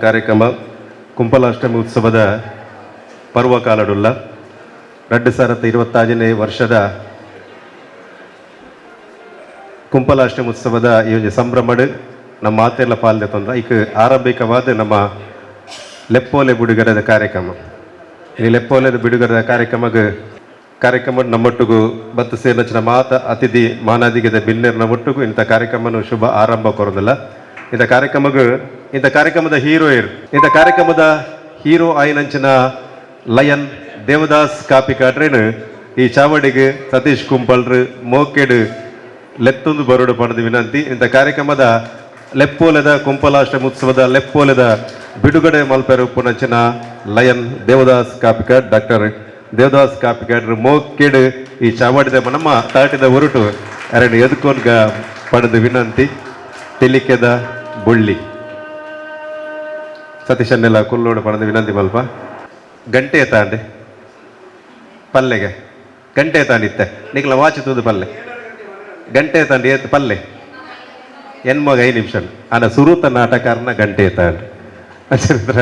ಕಾರ್ಯಕ್ರಮ ಕುಂಪಲಾಷ್ಟಮಿ ಉತ್ಸವದ ಪರ್ವಕಾಲಡುಲ್ಲ 2026ನೇ ವರ್ಷದ ಕುಂಪಲಾಷ್ಟಮಿ ಉತ್ಸವದ ಈ ಒಂಜಿ ಸಂಭ್ರಮಡ್ ನಮ್ಮ ಮಾತೆಲ್ಲ ಪಾಲ್ದೆ ತೊಂದ್ರ ಇಕ್ ಆರಂಭಿಕವಾದ ನಮ್ಮ ಲೆಪ್ಪೋಲೆ ಬಿಡುಗಡೆದ ಕಾರ್ಯಕ್ರಮ. ಈ ಲೆಪ್ಪೋಲೆದ ಬಿಡುಗಡೆದ ಕಾರ್ಯಕ್ರಮಗ್ ಕಾರ್ಯಕ್ರಮ ನಮ್ಮೊಟ್ಟಿಗೂ ಬತ್ತು ಸೇರಿನ ಮಾತ ಅತಿಥಿ ಮಾನಾದಿಗದ ಬಿನ್ನೆರ್ನ ಒಟ್ಟುಗು ಇಂಥ ಕಾರ್ಯಕ್ರಮನು ಶುಭ ಆರಂಭ ಕೊರೋದಿಲ್ಲ. ಇಂಥ ಕಾರ್ಯಕ್ರಮಗ್ ಇಂಥ ಕಾರ್ಯಕ್ರಮದ ಹೀರೋಯರ್, ಇಂಥ ಕಾರ್ಯಕ್ರಮದ ಹೀರೋ ಆಯಿನಂಚಿನ ಲಯನ್ ದೇವದಾಸ್ ಕಾಪಿಕಾಡ್ರೇನು ಈ ಚಾವಡಿಗೆ ಸತೀಶ್ ಕುಂಪಲ್ರು ಮೋಕೆಡ್ ಲೆತ್ತೊಂದು ಬರೋಡು ಪಡೆದು ವಿನಂತಿ. ಇಂಥ ಕಾರ್ಯಕ್ರಮದ ಲೆಪ್ಪೋಲೆದ ಕುಂಪಲಾಷ್ಟಮಿ ಉತ್ಸವದ ಲೆಪ್ಪೋಲೆದ ಬಿಡುಗಡೆ ಮಲ್ಪೆರು ಪುನಂಚಿನ ಲಯನ್ ದೇವದಾಸ್ ಕಾಪಿಕಾಡ್, ಡಾಕ್ಟರ್ ದೇವದಾಸ್ ಕಾಪಿಕಾಡ್ ಮೋಕೆಡ್ ಈ ಚಾವಡಿದ ನಮ್ಮ ತಾಟಿದ ಹೊರಟು ಅರಣ್ಯ ಎದುಕೋನ್ಗ ಪಡೆದು ವಿನಂತಿ. ತೆಲಿಕೆದ ಬುಳ್ಳಿ ಸತೀಶನ್ನೆಲ್ಲ ಕುಲ್ಲೋಡು ಪಡೆದು ವಿನಂತಿ ಮಲ್ಪ. ಗಂಟೆ ತಾಂಡೆ ಪಲ್ಲೆಗೆ ಗಂಟೆ ತಾಂಡಿತ್ತೆ ನಿಕ್ಲ ವಾಚ್ ತೂದು ಪಲ್ಲೆ. ಗಂಟೆ ತಾಂಡಿ ಏತ್ ಪಲ್ಲೆ? ಎನ್ಮಗ 5 ನಿಮಿಷ ಆನ ಸುರೂತ ನಾಟಕಾರನ ಗಂಟೆ ತಾಂಡ್ ಅಚರಿತ್ರ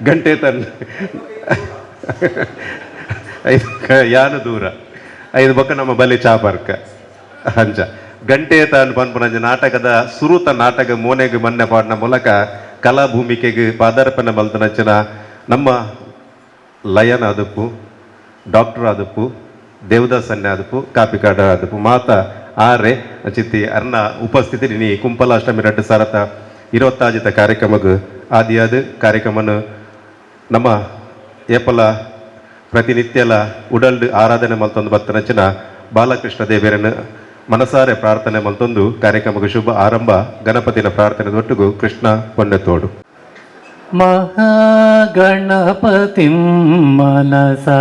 ಗಂಟೆ ತನ್ ಐದು ಯಾನು ದೂರ ಐದು ಬೊಕ್ಕ ನಮ್ಮ ಬಲಿ ಚಾಪರ್ಕ. ಅಂಚ ಗಂಟೆ ತಾನ್ ಪನ್ಪುನಂಚ ನಾಟಕದ ಸುರೂತ ನಾಟಕ ಮೋನೆಗ್ ಮನ್ನೆ ಪಾಡಿನ ಮೂಲಕ ಕಲಾಭೂಮಿಕೆಗೆ ಪಾದಾರ್ಪಣೆ ಮಲ್ತನಂಚಿನ ನಮ್ಮ ಲಯನ್ ಆದಪ್ಪು, ಡಾಕ್ಟರ್ ಆದಪ್ಪು, ದೇವದಾಸ್ ಅನ್ಯ ಆದಪ್ಪು, ಕಾಪಿಕಾಡ ಆದಪ್ಪು, ಮಾತ ಆರೆ ಚಿತ್ತಿ ಅರ್ನ ಉಪಸ್ಥಿತಿ ನೀ ಕುಂಪಲಾಷ್ಟಮಿ 2026ತ ಕಾರ್ಯಕ್ರಮಕ್ಕೆ ಆದಿಯಾದ ಕಾರ್ಯಕ್ರಮನ ನಮ್ಮ ಏಪಲ ಪ್ರತಿನಿತ್ಯಲ ಉಡಲ್ಡ್ ಆರಾಧನೆ ಮಲ್ತೊಂದು ಬತ್ತನಂಚಿನ ಬಾಲಕೃಷ್ಣ ದೇವರನ್ನು ಮನಸಾರೆ ಪ್ರಾರ್ಥನೆ ಮಲ್ತೊಂದು ಕಾರ್ಯಕ್ರಮಕ್ಕೆ ಶುಭ ಆರಂಭ. ಗಣಪತಿನ ಪ್ರಾರ್ಥನೆ ಒಟ್ಟಿಗೂ ಕೃಷ್ಣ ಪೊನ್ನೆತೋಡು. महागणपतिं मनसा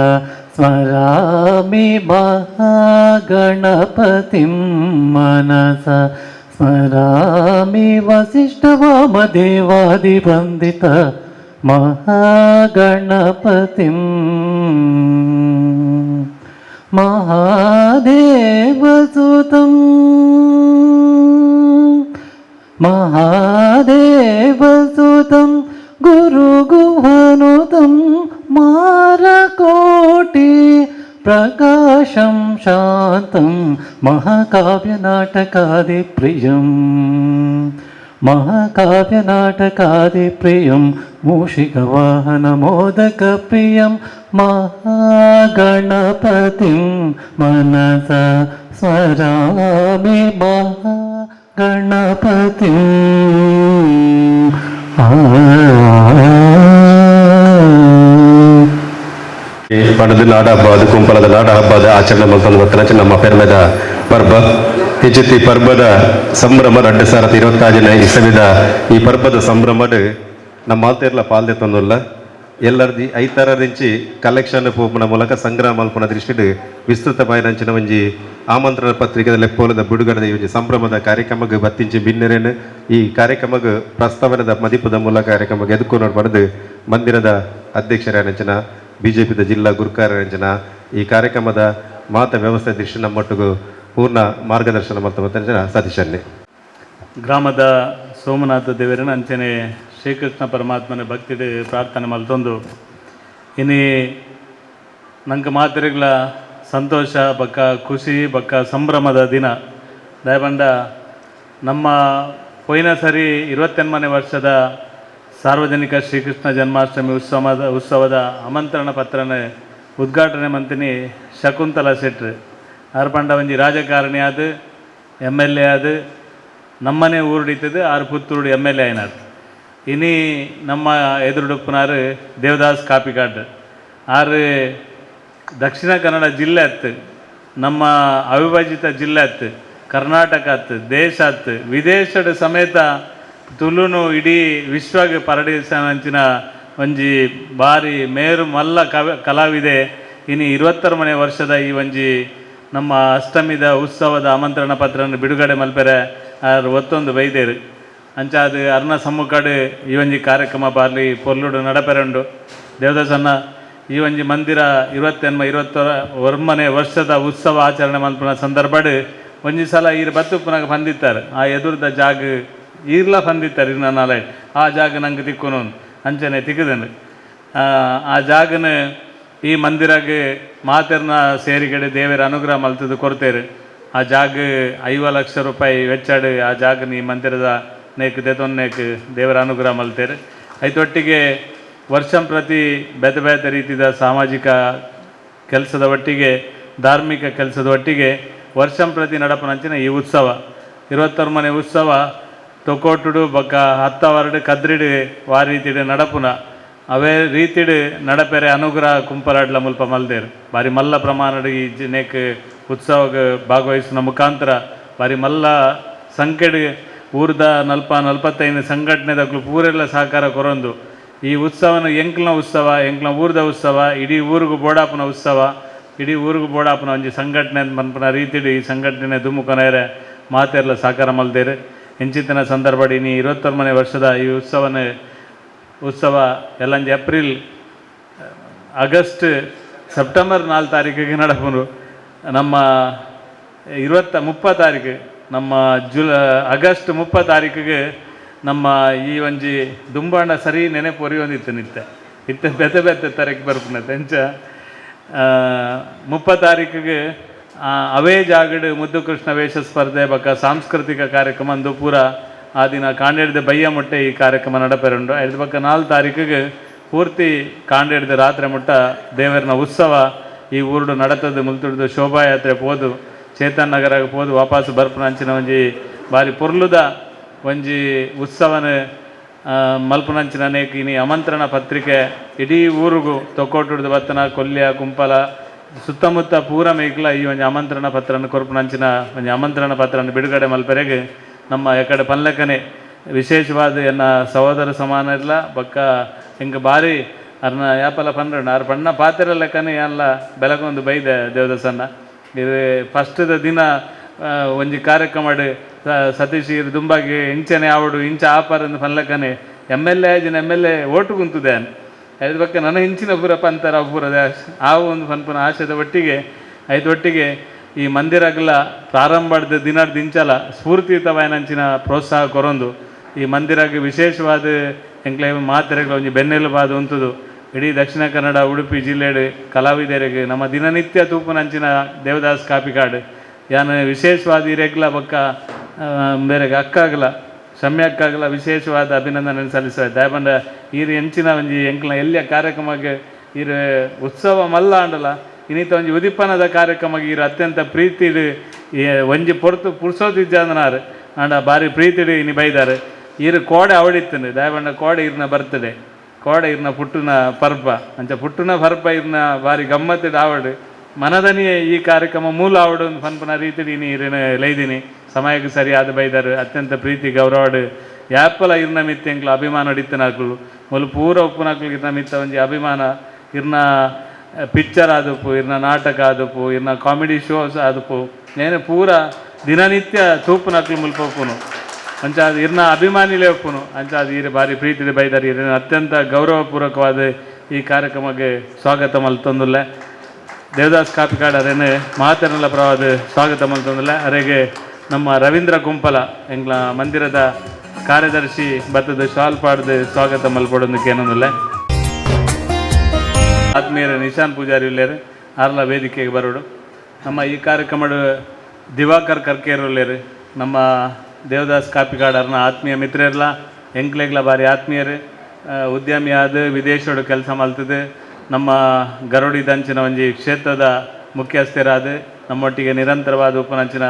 स्मरामि, महागणपतिं मनसा स्मरामि, वसिष्ठवामदेवादिवन्दित महागणपतिं, महादेवसुतं, महादेवसुतं, गुरुगुहनुतं, मारकोटि प्रकाशं शान्तं, महाकाव्यनाटकादिप्रियं, महाकाव्यनाटकादिप्रियं, मूषिकवाहनमोदकप्रियं, महागणपतिं मनसा स्मरामि, महागणपतिं. ಆ. ಪಣದ ನಾಡ ಹಬ್ಬ ಅದು ಕುಂಪಲದ ನಾಡ ಹಬ್ಬದ ಆಚರಣೆ ಮಲ್ತೊಂದು ಬತ್ತನಂಚ ನಮ್ಮ ಪೆರ್ಮೆದ ಪರ್ಬ. ಹೆಚ್ಚಿತ್ತಿ ಪರ್ಬದ ಸಂಭ್ರಮ 2026ನೇ ಇಸವಿದ ಈ ಪರ್ಬದ ಸಂಭ್ರಮಡ್ ನಮ್ಮ ಮಾಲ್ತೇರ್ಲ ಪಾಲ್ದೆ ತಂದುಲ್ಲ. ಎಲ್ಲರದಿ ಐತಾರದಿಂಚಿ ಕಲೆಕ್ಷನ್ ಪೋಪುನ ಮೂಲಕ ಸಂಗ್ರಹ ಮಲ್ಪುನ ದೃಷ್ಟಿಡ್ ವಿಸ್ತೃತ ಬಾಯಿನಂಚಿನ ಒಂಜಿ ಆಮಂತ್ರಣ ಪತ್ರಿಕೆದ ಲೆಪ್ಪೋಲದ ಬಿಡುಗಡೆದ ಈ ಒಂಜಿ ಸಂಭ್ರಮದ ಕಾರ್ಯಕ್ರಮಕ್ಕೆ ಬತ್ತಿಂಚಿ ಬಿನ್ನೆರೇನು ಈ ಕಾರ್ಯಕ್ರಮಕ್ಕೆ ಪ್ರಸ್ತಾವನೆದ ಮದಿಪುದ ಮೂಲಕ ಕಾರ್ಯಕ್ರಮಕ್ಕೆ ಎದುಕು ಪಡೆದು ಮಂದಿರದ ಅಧ್ಯಕ್ಷರ ಬಿಜೆಪಿದ ಜಿಲ್ಲಾ ಗುರುಕಾರ ಈ ಕಾರ್ಯಕ್ರಮದ ಮಾತ ವ್ಯವಸ್ಥೆ ದೃಷ್ಟಿ ನಮ್ಮೊಟ್ಟಿಗೂ ಪೂರ್ಣ ಮಾರ್ಗದರ್ಶನ ಮತ್ತು ಸತೀಶನ್ನೇ. ಗ್ರಾಮದ ಸೋಮನಾಥ ದೇವರನ ಅಂಚನೆ ಶ್ರೀಕೃಷ್ಣ ಪರಮಾತ್ಮನ ಭಕ್ತಿಡ್ ಪ್ರಾರ್ಥನೆ ಮಲ್ತೊಂದು, ಇನಿ ನಂಗೆ ಮಾತೆರೆಗ್ಲ ಸಂತೋಷ ಬಕ್ಕ ಖುಷಿ ಬಕ್ಕ ಸಂಭ್ರಮದ ದಿನ. ದಯಬಂಡ ನಮ್ಮ ಪೋಯಿನ ಸರಿ 28ನೇ ವರ್ಷದ ಸಾರ್ವಜನಿಕ ಶ್ರೀಕೃಷ್ಣ ಜನ್ಮಾಷ್ಟಮಿ ಉತ್ಸವದ ಆಮಂತ್ರಣ ಪತ್ರನ ಉದ್ಘಾಟನೆ ಮಂತಿನಿ ಶಕುಂತಲಾ ಶೆಟ್ರು. ಆರ್ ಪಂಡ ಒಂಜಿ ರಾಜಕಾರಣಿ ಆದ್, ಎಮ್.ಎಲ್.ಎ ಆದ್, ನಮ್ಮನೆ ಊರುಡಿತ್ತದು ಆರು ಪುತ್ತೂರು ಎಮ್.ಎಲ್.ಎ ಆಯ್ನಾರ್. ಇನಿ ನಮ್ಮ ಎದುರುಡುಪ್ಪುನಾರು ದೇವದಾಸ್ ಕಾಪಿಕಾಡ್. ಆರು ದಕ್ಷಿಣ ಕನ್ನಡ ಜಿಲ್ಲೆ ಅತ್ತು, ನಮ್ಮ ಅವಿಭಜಿತ ಜಿಲ್ಲೆ ಅತ್ತು, ಕರ್ನಾಟಕ ಅತ್ತು, ದೇಶ ಅತ್ತು, ವಿದೇಶದ ಸಮೇತ ತುಳುನು ಇಡೀ ವಿಶ್ವಗೆ ಪರಡಿಸಂಚಿನ ಒಂಜಿ ಬಾರಿ ಮೇರು ಮಲ್ಲ ಕವ ಕಲಾವಿದೆ. ಇನಿ 26ನೇ ವರ್ಷದ ಈ ಒಂಜಿ ನಮ್ಮ ಅಷ್ಟಮಿದ ಉತ್ಸವದ ಆಮಂತ್ರಣ ಪತ್ರನ ಬಿಡುಗಡೆ ಮಲ್ಪೆರೆ ಆರ್ ಒತ್ತೊಂದು ಬೈದೇರು. ಅಂಚಾದ್ ಅರ್ನ ಸಮ್ಮುಖಡ್ ಈ ಒಂಜಿ ಕಾರ್ಯಕ್ರಮ ಬಾರ್ಲಿ ಪೊರ್ಲುಡು ನಡಪೆರುಂಡು. ದೇವದಾಸನ್ನ, ಈ ಒಂಜಿ ಮಂದಿರ 28 29ನೇ ವರ್ಷದ ಉತ್ಸವ ಆಚರಣೆ ಮಲ್ಪುನ ಸಂದರ್ಭಡ್ ಒಂಜಿ ಸಲ ಈರ್ ಬತ್ತುಪ್ಪುನಾಗ ಬಂದಿತ್ತಾರೆ. ಆ ಎದುರುದ ಜಾಗ ಈರ್ಲ ಪಂದಿತ್ತಾರೆ ನಾಳೆ ಆ ಜಾಗ ನಂಗೆ ತಿಕ್ಕೊನು ಅಂಚನೆ ತಿಕ್ಕದನು ಆ ಜಾಗನ ಈ ಮಂದಿರಗೆ ಮಾತೆರ್ನ ಸೇರಿಗಡೆ ದೇವರ ಅನುಗ್ರಹ ಮಲ್ತದ್ದು ಕೊಡ್ತೇರು. ಆ ಜಾಗ 50 ಲಕ್ಷ ರೂಪಾಯಿ ವೆಚ್ಚಾಡು ಆ ಜಾಗನ ಈ ಮಂದಿರದ ನೇಕ್ ದೆತೊನ್ನೇಕ್ ದೇವರ ಅನುಗ್ರಹ ಮಲ್ತೇರು. ಐತೊಟ್ಟಿಗೆ ವರ್ಷಂ ಪ್ರತಿ ಬೇತೆ ಬೇತೆ ರೀತಿಯ ಸಾಮಾಜಿಕ ಕೆಲಸದ ಒಟ್ಟಿಗೆ ಧಾರ್ಮಿಕ ಕೆಲಸದ ಒಟ್ಟಿಗೆ ವರ್ಷಂ ಪ್ರತಿ ನಡಪನಂಚಿನ ಈ ಉತ್ಸವ 23ನೇ ಉತ್ಸವ ತೊಕೋಟುಡು ಬೊಕ್ಕ 10 ವಾರಡು ಕದ್ರಿಡು ವಾ ರೀತಿಡು ನಡಪುನ ಅವೇ ರೀತಿಡು ನಡಪೆರೆ ಅನುಗ್ರಹ ಕುಂಪಲಾಡ್ಲ ಮುಲ್ಪ ಮಲ್ದೇರು. ಬಾರಿ ಮಲ್ಲ ಪ್ರಮಾಣಡ್ ಈ ನೇಕ್ ಉತ್ಸವಗ್ ಭಾಗವಹಿಸುವ ಮುಖಾಂತರ ಬಾರಿ ಮಲ್ಲ ಸಂಖ್ಯೆಡು ಊರ್ದ 40-45 ಸಂಘಟನೆದಕ್ಲು ಪೂರೆಲ್ಲ ಸಹಕಾರ ಕೊರೊಂದು ಈ ಉತ್ಸವನ ಎಂಕ್ಲನ ಉತ್ಸವ, ಎಂಕ್ಲನ ಊರ್ದ ಉತ್ಸವ, ಇಡೀ ಊರುಗು ಬೋಡಾಪುನ ಉತ್ಸವ, ಇಡೀ ಊರುಗು ಬೋಡಾಪುನ ಒಂಜಿ ಸಂಘಟನೆ ಪನ್ಪುನ ರೀತಿಡು ಈ ಸಂಘಟನೆ ದುಮುಕನೇರೆ ಮಾತೆರ್ಲ ಸಹಕಾರ ಮಲ್ದೇರು. ಇಂಚಿತ್ತಿನ ಸಂದರ್ಭಡ್ ಇನಿ 21ನೇ ವರ್ಷದ ಈ ಉತ್ಸವನ ಉತ್ಸವ ಎಲ್ಲಂಜಿ April August September 4 ತಾರೀಕಿಗೆ ನಡಪುನು. ನಮ್ಮ 30 ತಾರೀಕು ನಮ್ಮ ಆಗಸ್ಟ್ 30 ತಾರೀಕಿಗೆ ನಮ್ಮ ಈ ಒಂಜಿ ದುಂಬಾಂಡ ಸರಿ ನೆನಪು ಒರಿಯೊಂದಿತ್ತು ನಿತ್ತೆ ಇತ್ತೆ ಬೆತೆ ಬೆತೆ ತಾರೀಕು ಬರ್ಪುನತೆ ಎಂಚ 30 ತಾರೀಕಿಗೆ ಅವೇ ಜಾಗಡ್ ಮುದ್ದು ಕೃಷ್ಣ ವೇಷ ಸ್ಪರ್ಧೆ ಬೊಕ್ಕ ಸಾಂಸ್ಕೃತಿಕ ಕಾರ್ಯಕ್ರಮ ಅಂದು ಪೂರ ಆ ದಿನ ಕಾಂಡೆಡ್ದ ಬಯ್ಯ ಮುಟ್ಟೆ ಈ ಕಾರ್ಯಕ್ರಮ ನಡಪೆರುಂಡು. ಐದು ಬೊಕ್ಕ 4 ತಾರೀಕಿಗೆ ಪೂರ್ತಿ ಕಾಂಡೆಡ್ದ ರಾತ್ರಿ ಮುಟ್ಟ ದೇವರನ ಉತ್ಸವ ಈ ಊರುಡು ನಡತದ್ದು ಮುಲ್ತುಡ್ದು ಶೋಭಾಯಾತ್ರೆ ಪೋದು ಚೇತನ್ ನಗರಗೆ ಪೋದು ವಾಪಸ್ ಬರ್ಪುನ ಅಂಚಿನ ಒಂಜಿ ಬಾರಿ ಪೊರ್ಲುದ ಒಂಜಿ ಉತ್ಸವನ ಮಲ್ಪುನಂಚಿನ ಅನೇಕ ಇನಿ ಆಮಂತ್ರಣ ಪತ್ರಿಕೆ ಇಡೀ ಊರುಗು ತೊಕ್ಕೋಟುಡ್ದು ಬತ್ತನ ಕೊಲ್ಯ ಕುಂಪಲ ಸುತ್ತಮುತ್ತ ಪೂರ ಮೇಕ್ಲ ಈ ಒಂಜಿ ಆಮಂತ್ರಣ ಪತ್ರನ ಕೊರ್ಪುನಂಚಿನ ಒಂಜಿ ಆಮಂತ್ರಣ ಪತ್ರನ ಬಿಡುಗಡೆ ಮಲ್ಪೆರೆಗ್ ನಮ್ಮ ಎಕಡೆ ಪನ್ಲಕನೆ ವಿಶೇಷವಾದ ಎನ್ನ ಸಹೋದರ ಸಮಾನ ಇರ್ಲ ಬೊಕ್ಕ ಎಂಕ್ ಬಾರಿ ಅರ್ನ ಯಾಪಲ ಪನ್ರಣ ಆರ್ ಪಣ್ಣ ಪಾತೆರ ಲೆಕ್ಕನೆ ಎಲ್ಲ ಬೆಲಗೊಂದು ಬೈದೆ ದೇವದಾಸನ್ನ. ಇದು ಫಸ್ಟ್ದ ದಿನ ಒಂಜಿ ಕಾರ್ಯಕ್ರಮ ಸತೀಶ್ ಇರ್ ದುಂಬಾಗಿ ಇಂಚನೆ ಆವಡು ಇಂಚ ಆಪಾರಂದು ಪನ್ಲಕನೆ M L A ಆಜಿನ M L A vote ಕುಂತುದೆ ಐದು ಬೊಕ್ಕ ನನ್ನ ಇಂಚಿನ ಪೂರ ಪಂತರ ಪೂರ ಆ ಒಂದು ಪನ್ಪುನ ಆಶಯದ ಒಟ್ಟಿಗೆ ಐದೊಟ್ಟಿಗೆ ಈ ಮಂದಿರಗ್ಲ ಪ್ರಾರಂಭದ ದಿನದ ಇಂಚಲ ಸ್ಫೂರ್ತಿಯುತವಾಯಿನಂಚಿನ ಪ್ರೋತ್ಸಾಹ ಕೊರೊಂದು ಈ ಮಂದಿರಗ್ ವಿಶೇಷವಾದ ಎಂಕ್ಲೆ ಮಾತೆರೆಗ್ಲ ಒಂಜಿ ಬೆನ್ನೆಲುಬಾದ ಉಂತುದು ಇಡೀ ದಕ್ಷಿಣ ಕನ್ನಡ ಉಡುಪಿ ಜಿಲ್ಲೆಡ್ ಕಲಾವಿದರಿಗೆ ನಮ್ಮ ದಿನನಿತ್ಯ ತೂಪುನಂಚಿನ ದೇವದಾಸ್ ಕಾಪಿಕಾಡ್ ಯಾನ್ ವಿಶೇಷವಾದ ಇರೆಗ್ಲ ಬೊಕ್ಕ ಬೇರೆಗ್ ಅಕ್ಕಾಗಲ ಶಮ್ಯಕ್ಕಾಗಲ ವಿಶೇಷವಾದ ಅಭಿನಂದನೆ ಸಲ್ಲಿಸುವ ದಯಪಂಡ ಈರ್ ಎಂಚಿನ ಒಂಜಿ ಎಂಕ್ಲ ಎಲ್ಲಿಯ ಕಾರ್ಯಕ್ರಮಕ್ಕೆ ಈರ್ ಉತ್ಸವ ಮಲ್ಲ ಆಂಡಲ ಇನ್ನಿತ ಒಂಜಿ ಉದಿಪನದ ಕಾರ್ಯಕ್ರಮಕ್ಕೆ ಈರ್ ಅತ್ಯಂತ ಪ್ರೀತಿಡ್ ಒಂಜಿ ಪೊರ್ತು ಪುರ್ಸೋತಿಜ್ಜಾಂದನಾರ್ ಆಂಡ ಬಾರಿ ಪ್ರೀತಿಡ್ ಇನಿ ಬೈದಾರ್. ಈರ್ ಕೋಡೆ ಅವಡಿತ್ತುಂಡು ದಯಪಂಡ ಕೋಡೆ ಇರ್ನ ಬರ್ತಡೆ ಕೋಡೆ ಇರ್ನ ಪುಟ್ಟುನ ಪರ್ಬ ಅಂಚ ಪುಟ್ಟುನ ಪರ್ಬ ಇರ್ನ ಬಾರಿ ಗಮ್ಮತ್ತಿಡ್ ಆವಡ್ ಮನದನಿಯೇ ಈ ಕಾರ್ಯಕ್ರಮ ಮೂಲ ಆವಡು ಪನ್ಪುನ ರೀತಿಡ್ ಇನಿ ಇರಿನ ಲೈದಿನಿ ಸಮಯಕ್ಕೆ ಸರಿಯಾದ ಬೈದಾರು ಅತ್ಯಂತ ಪ್ರೀತಿ ಗೌರವಡ್ ಯಾಪಲ ಇರ್ನ ಮಿತ್ತ ಎಂಕ್ಲ ಅಭಿಮಾನ ಇತ್ತಿನಕ್ಲು ಮೊಲು ಪೂರ ಉಪ್ಪುನಕ್ಲು ಇರ್ನ ಮಿತ್ತ ಒಂಜಿ ಅಭಿಮಾನ ಇರ್ನ ಪಿಕ್ಚರ್ ಆದುಪ್ಪು ಇರ್ನ ನಾಟಕ ಆದುಪ್ಪು ಇರ್ನ ಕಾಮಿಡಿ ಶೋಸ್ ಆದುಪ್ಪು ನೇನೆ ಪೂರ ದಿನನಿತ್ಯ ತೂಪುನಕ್ಲು ಮುಲ್ಪ ಉಪ್ಪುನು ಅಂಚ ಅದು ಇರ್ನ ಅಭಿಮಾನಿಲೇ ಉಪ್ಪುನು ಅಂಚ ಅದು ಈರ್ ಬಾರಿ ಪ್ರೀತಿದ ಬೈದಾರ್ ಇರಿನ ಅತ್ಯಂತ ಗೌರವಪೂರ್ವಕವಾದ ಈ ಕಾರ್ಯಕ್ರಮಕ್ಕೆ ಸ್ವಾಗತ ಮಲ್ತೊಂದುಲ್ಲೆ. ದೇವದಾಸ್ ಕಾಪಿಕಾಡ್ ಅರೇನೆ ಮಾತೆರ್ನಲ ಪರವಾದ್ ಸ್ವಾಗತ ಮಲ್ತೊಂದುಲ್ಲೆ. ಅರೆಗೆ ನಮ್ಮ ರವೀಂದ್ರ ಕುಂಪಲ ಎಂಕ್ಲ ಮಂದಿರದ ಕಾರ್ಯದರ್ಶಿ ಬತ್ತದ ಶಾಲ್ ಪಾಡ್ದು ಸ್ವಾಗತ ಮಲ್ಪೊಡೊಂದು ಕೇನೊಂದುಲ್ಲೆ. ಆತ್ಮೀಯರ ನಿಶಾನ್ ಪೂಜಾರಿ ಉಲ್ಲೇರು ಆರ್ಲ ವೇದಿಕೆಗೆ ಬರೋಡು. ನಮ್ಮ ಈ ಕಾರ್ಯಕ್ರಮದ ದಿವಾಕರ್ ಕರ್ಕೇರ್ ಉಲ್ಲೇರು ನಮ್ಮ ದೇವದಾಸ್ ಕಾಪಿಕಾಡರ್ನ ಆತ್ಮೀಯ ಮಿತ್ರರ್ಲ ಎಂಕ್ಲೆಗ್ಲ ಬಾರಿ ಆತ್ಮೀಯರು ಉದ್ಯಮಿಯಾದ ವಿದೇಶೋಡು ಕೆಲಸ ಮಲ್ತದೆ ನಮ್ಮ ಗರುಡಿ ದಂಚಿನ ಒಂಜಿ ಕ್ಷೇತ್ರದ ಮುಖ್ಯಸ್ಥರಾದ ನಮ್ಮೊಟ್ಟಿಗೆ ನಿರಂತರವಾದ ಉಪನಂಚಿನ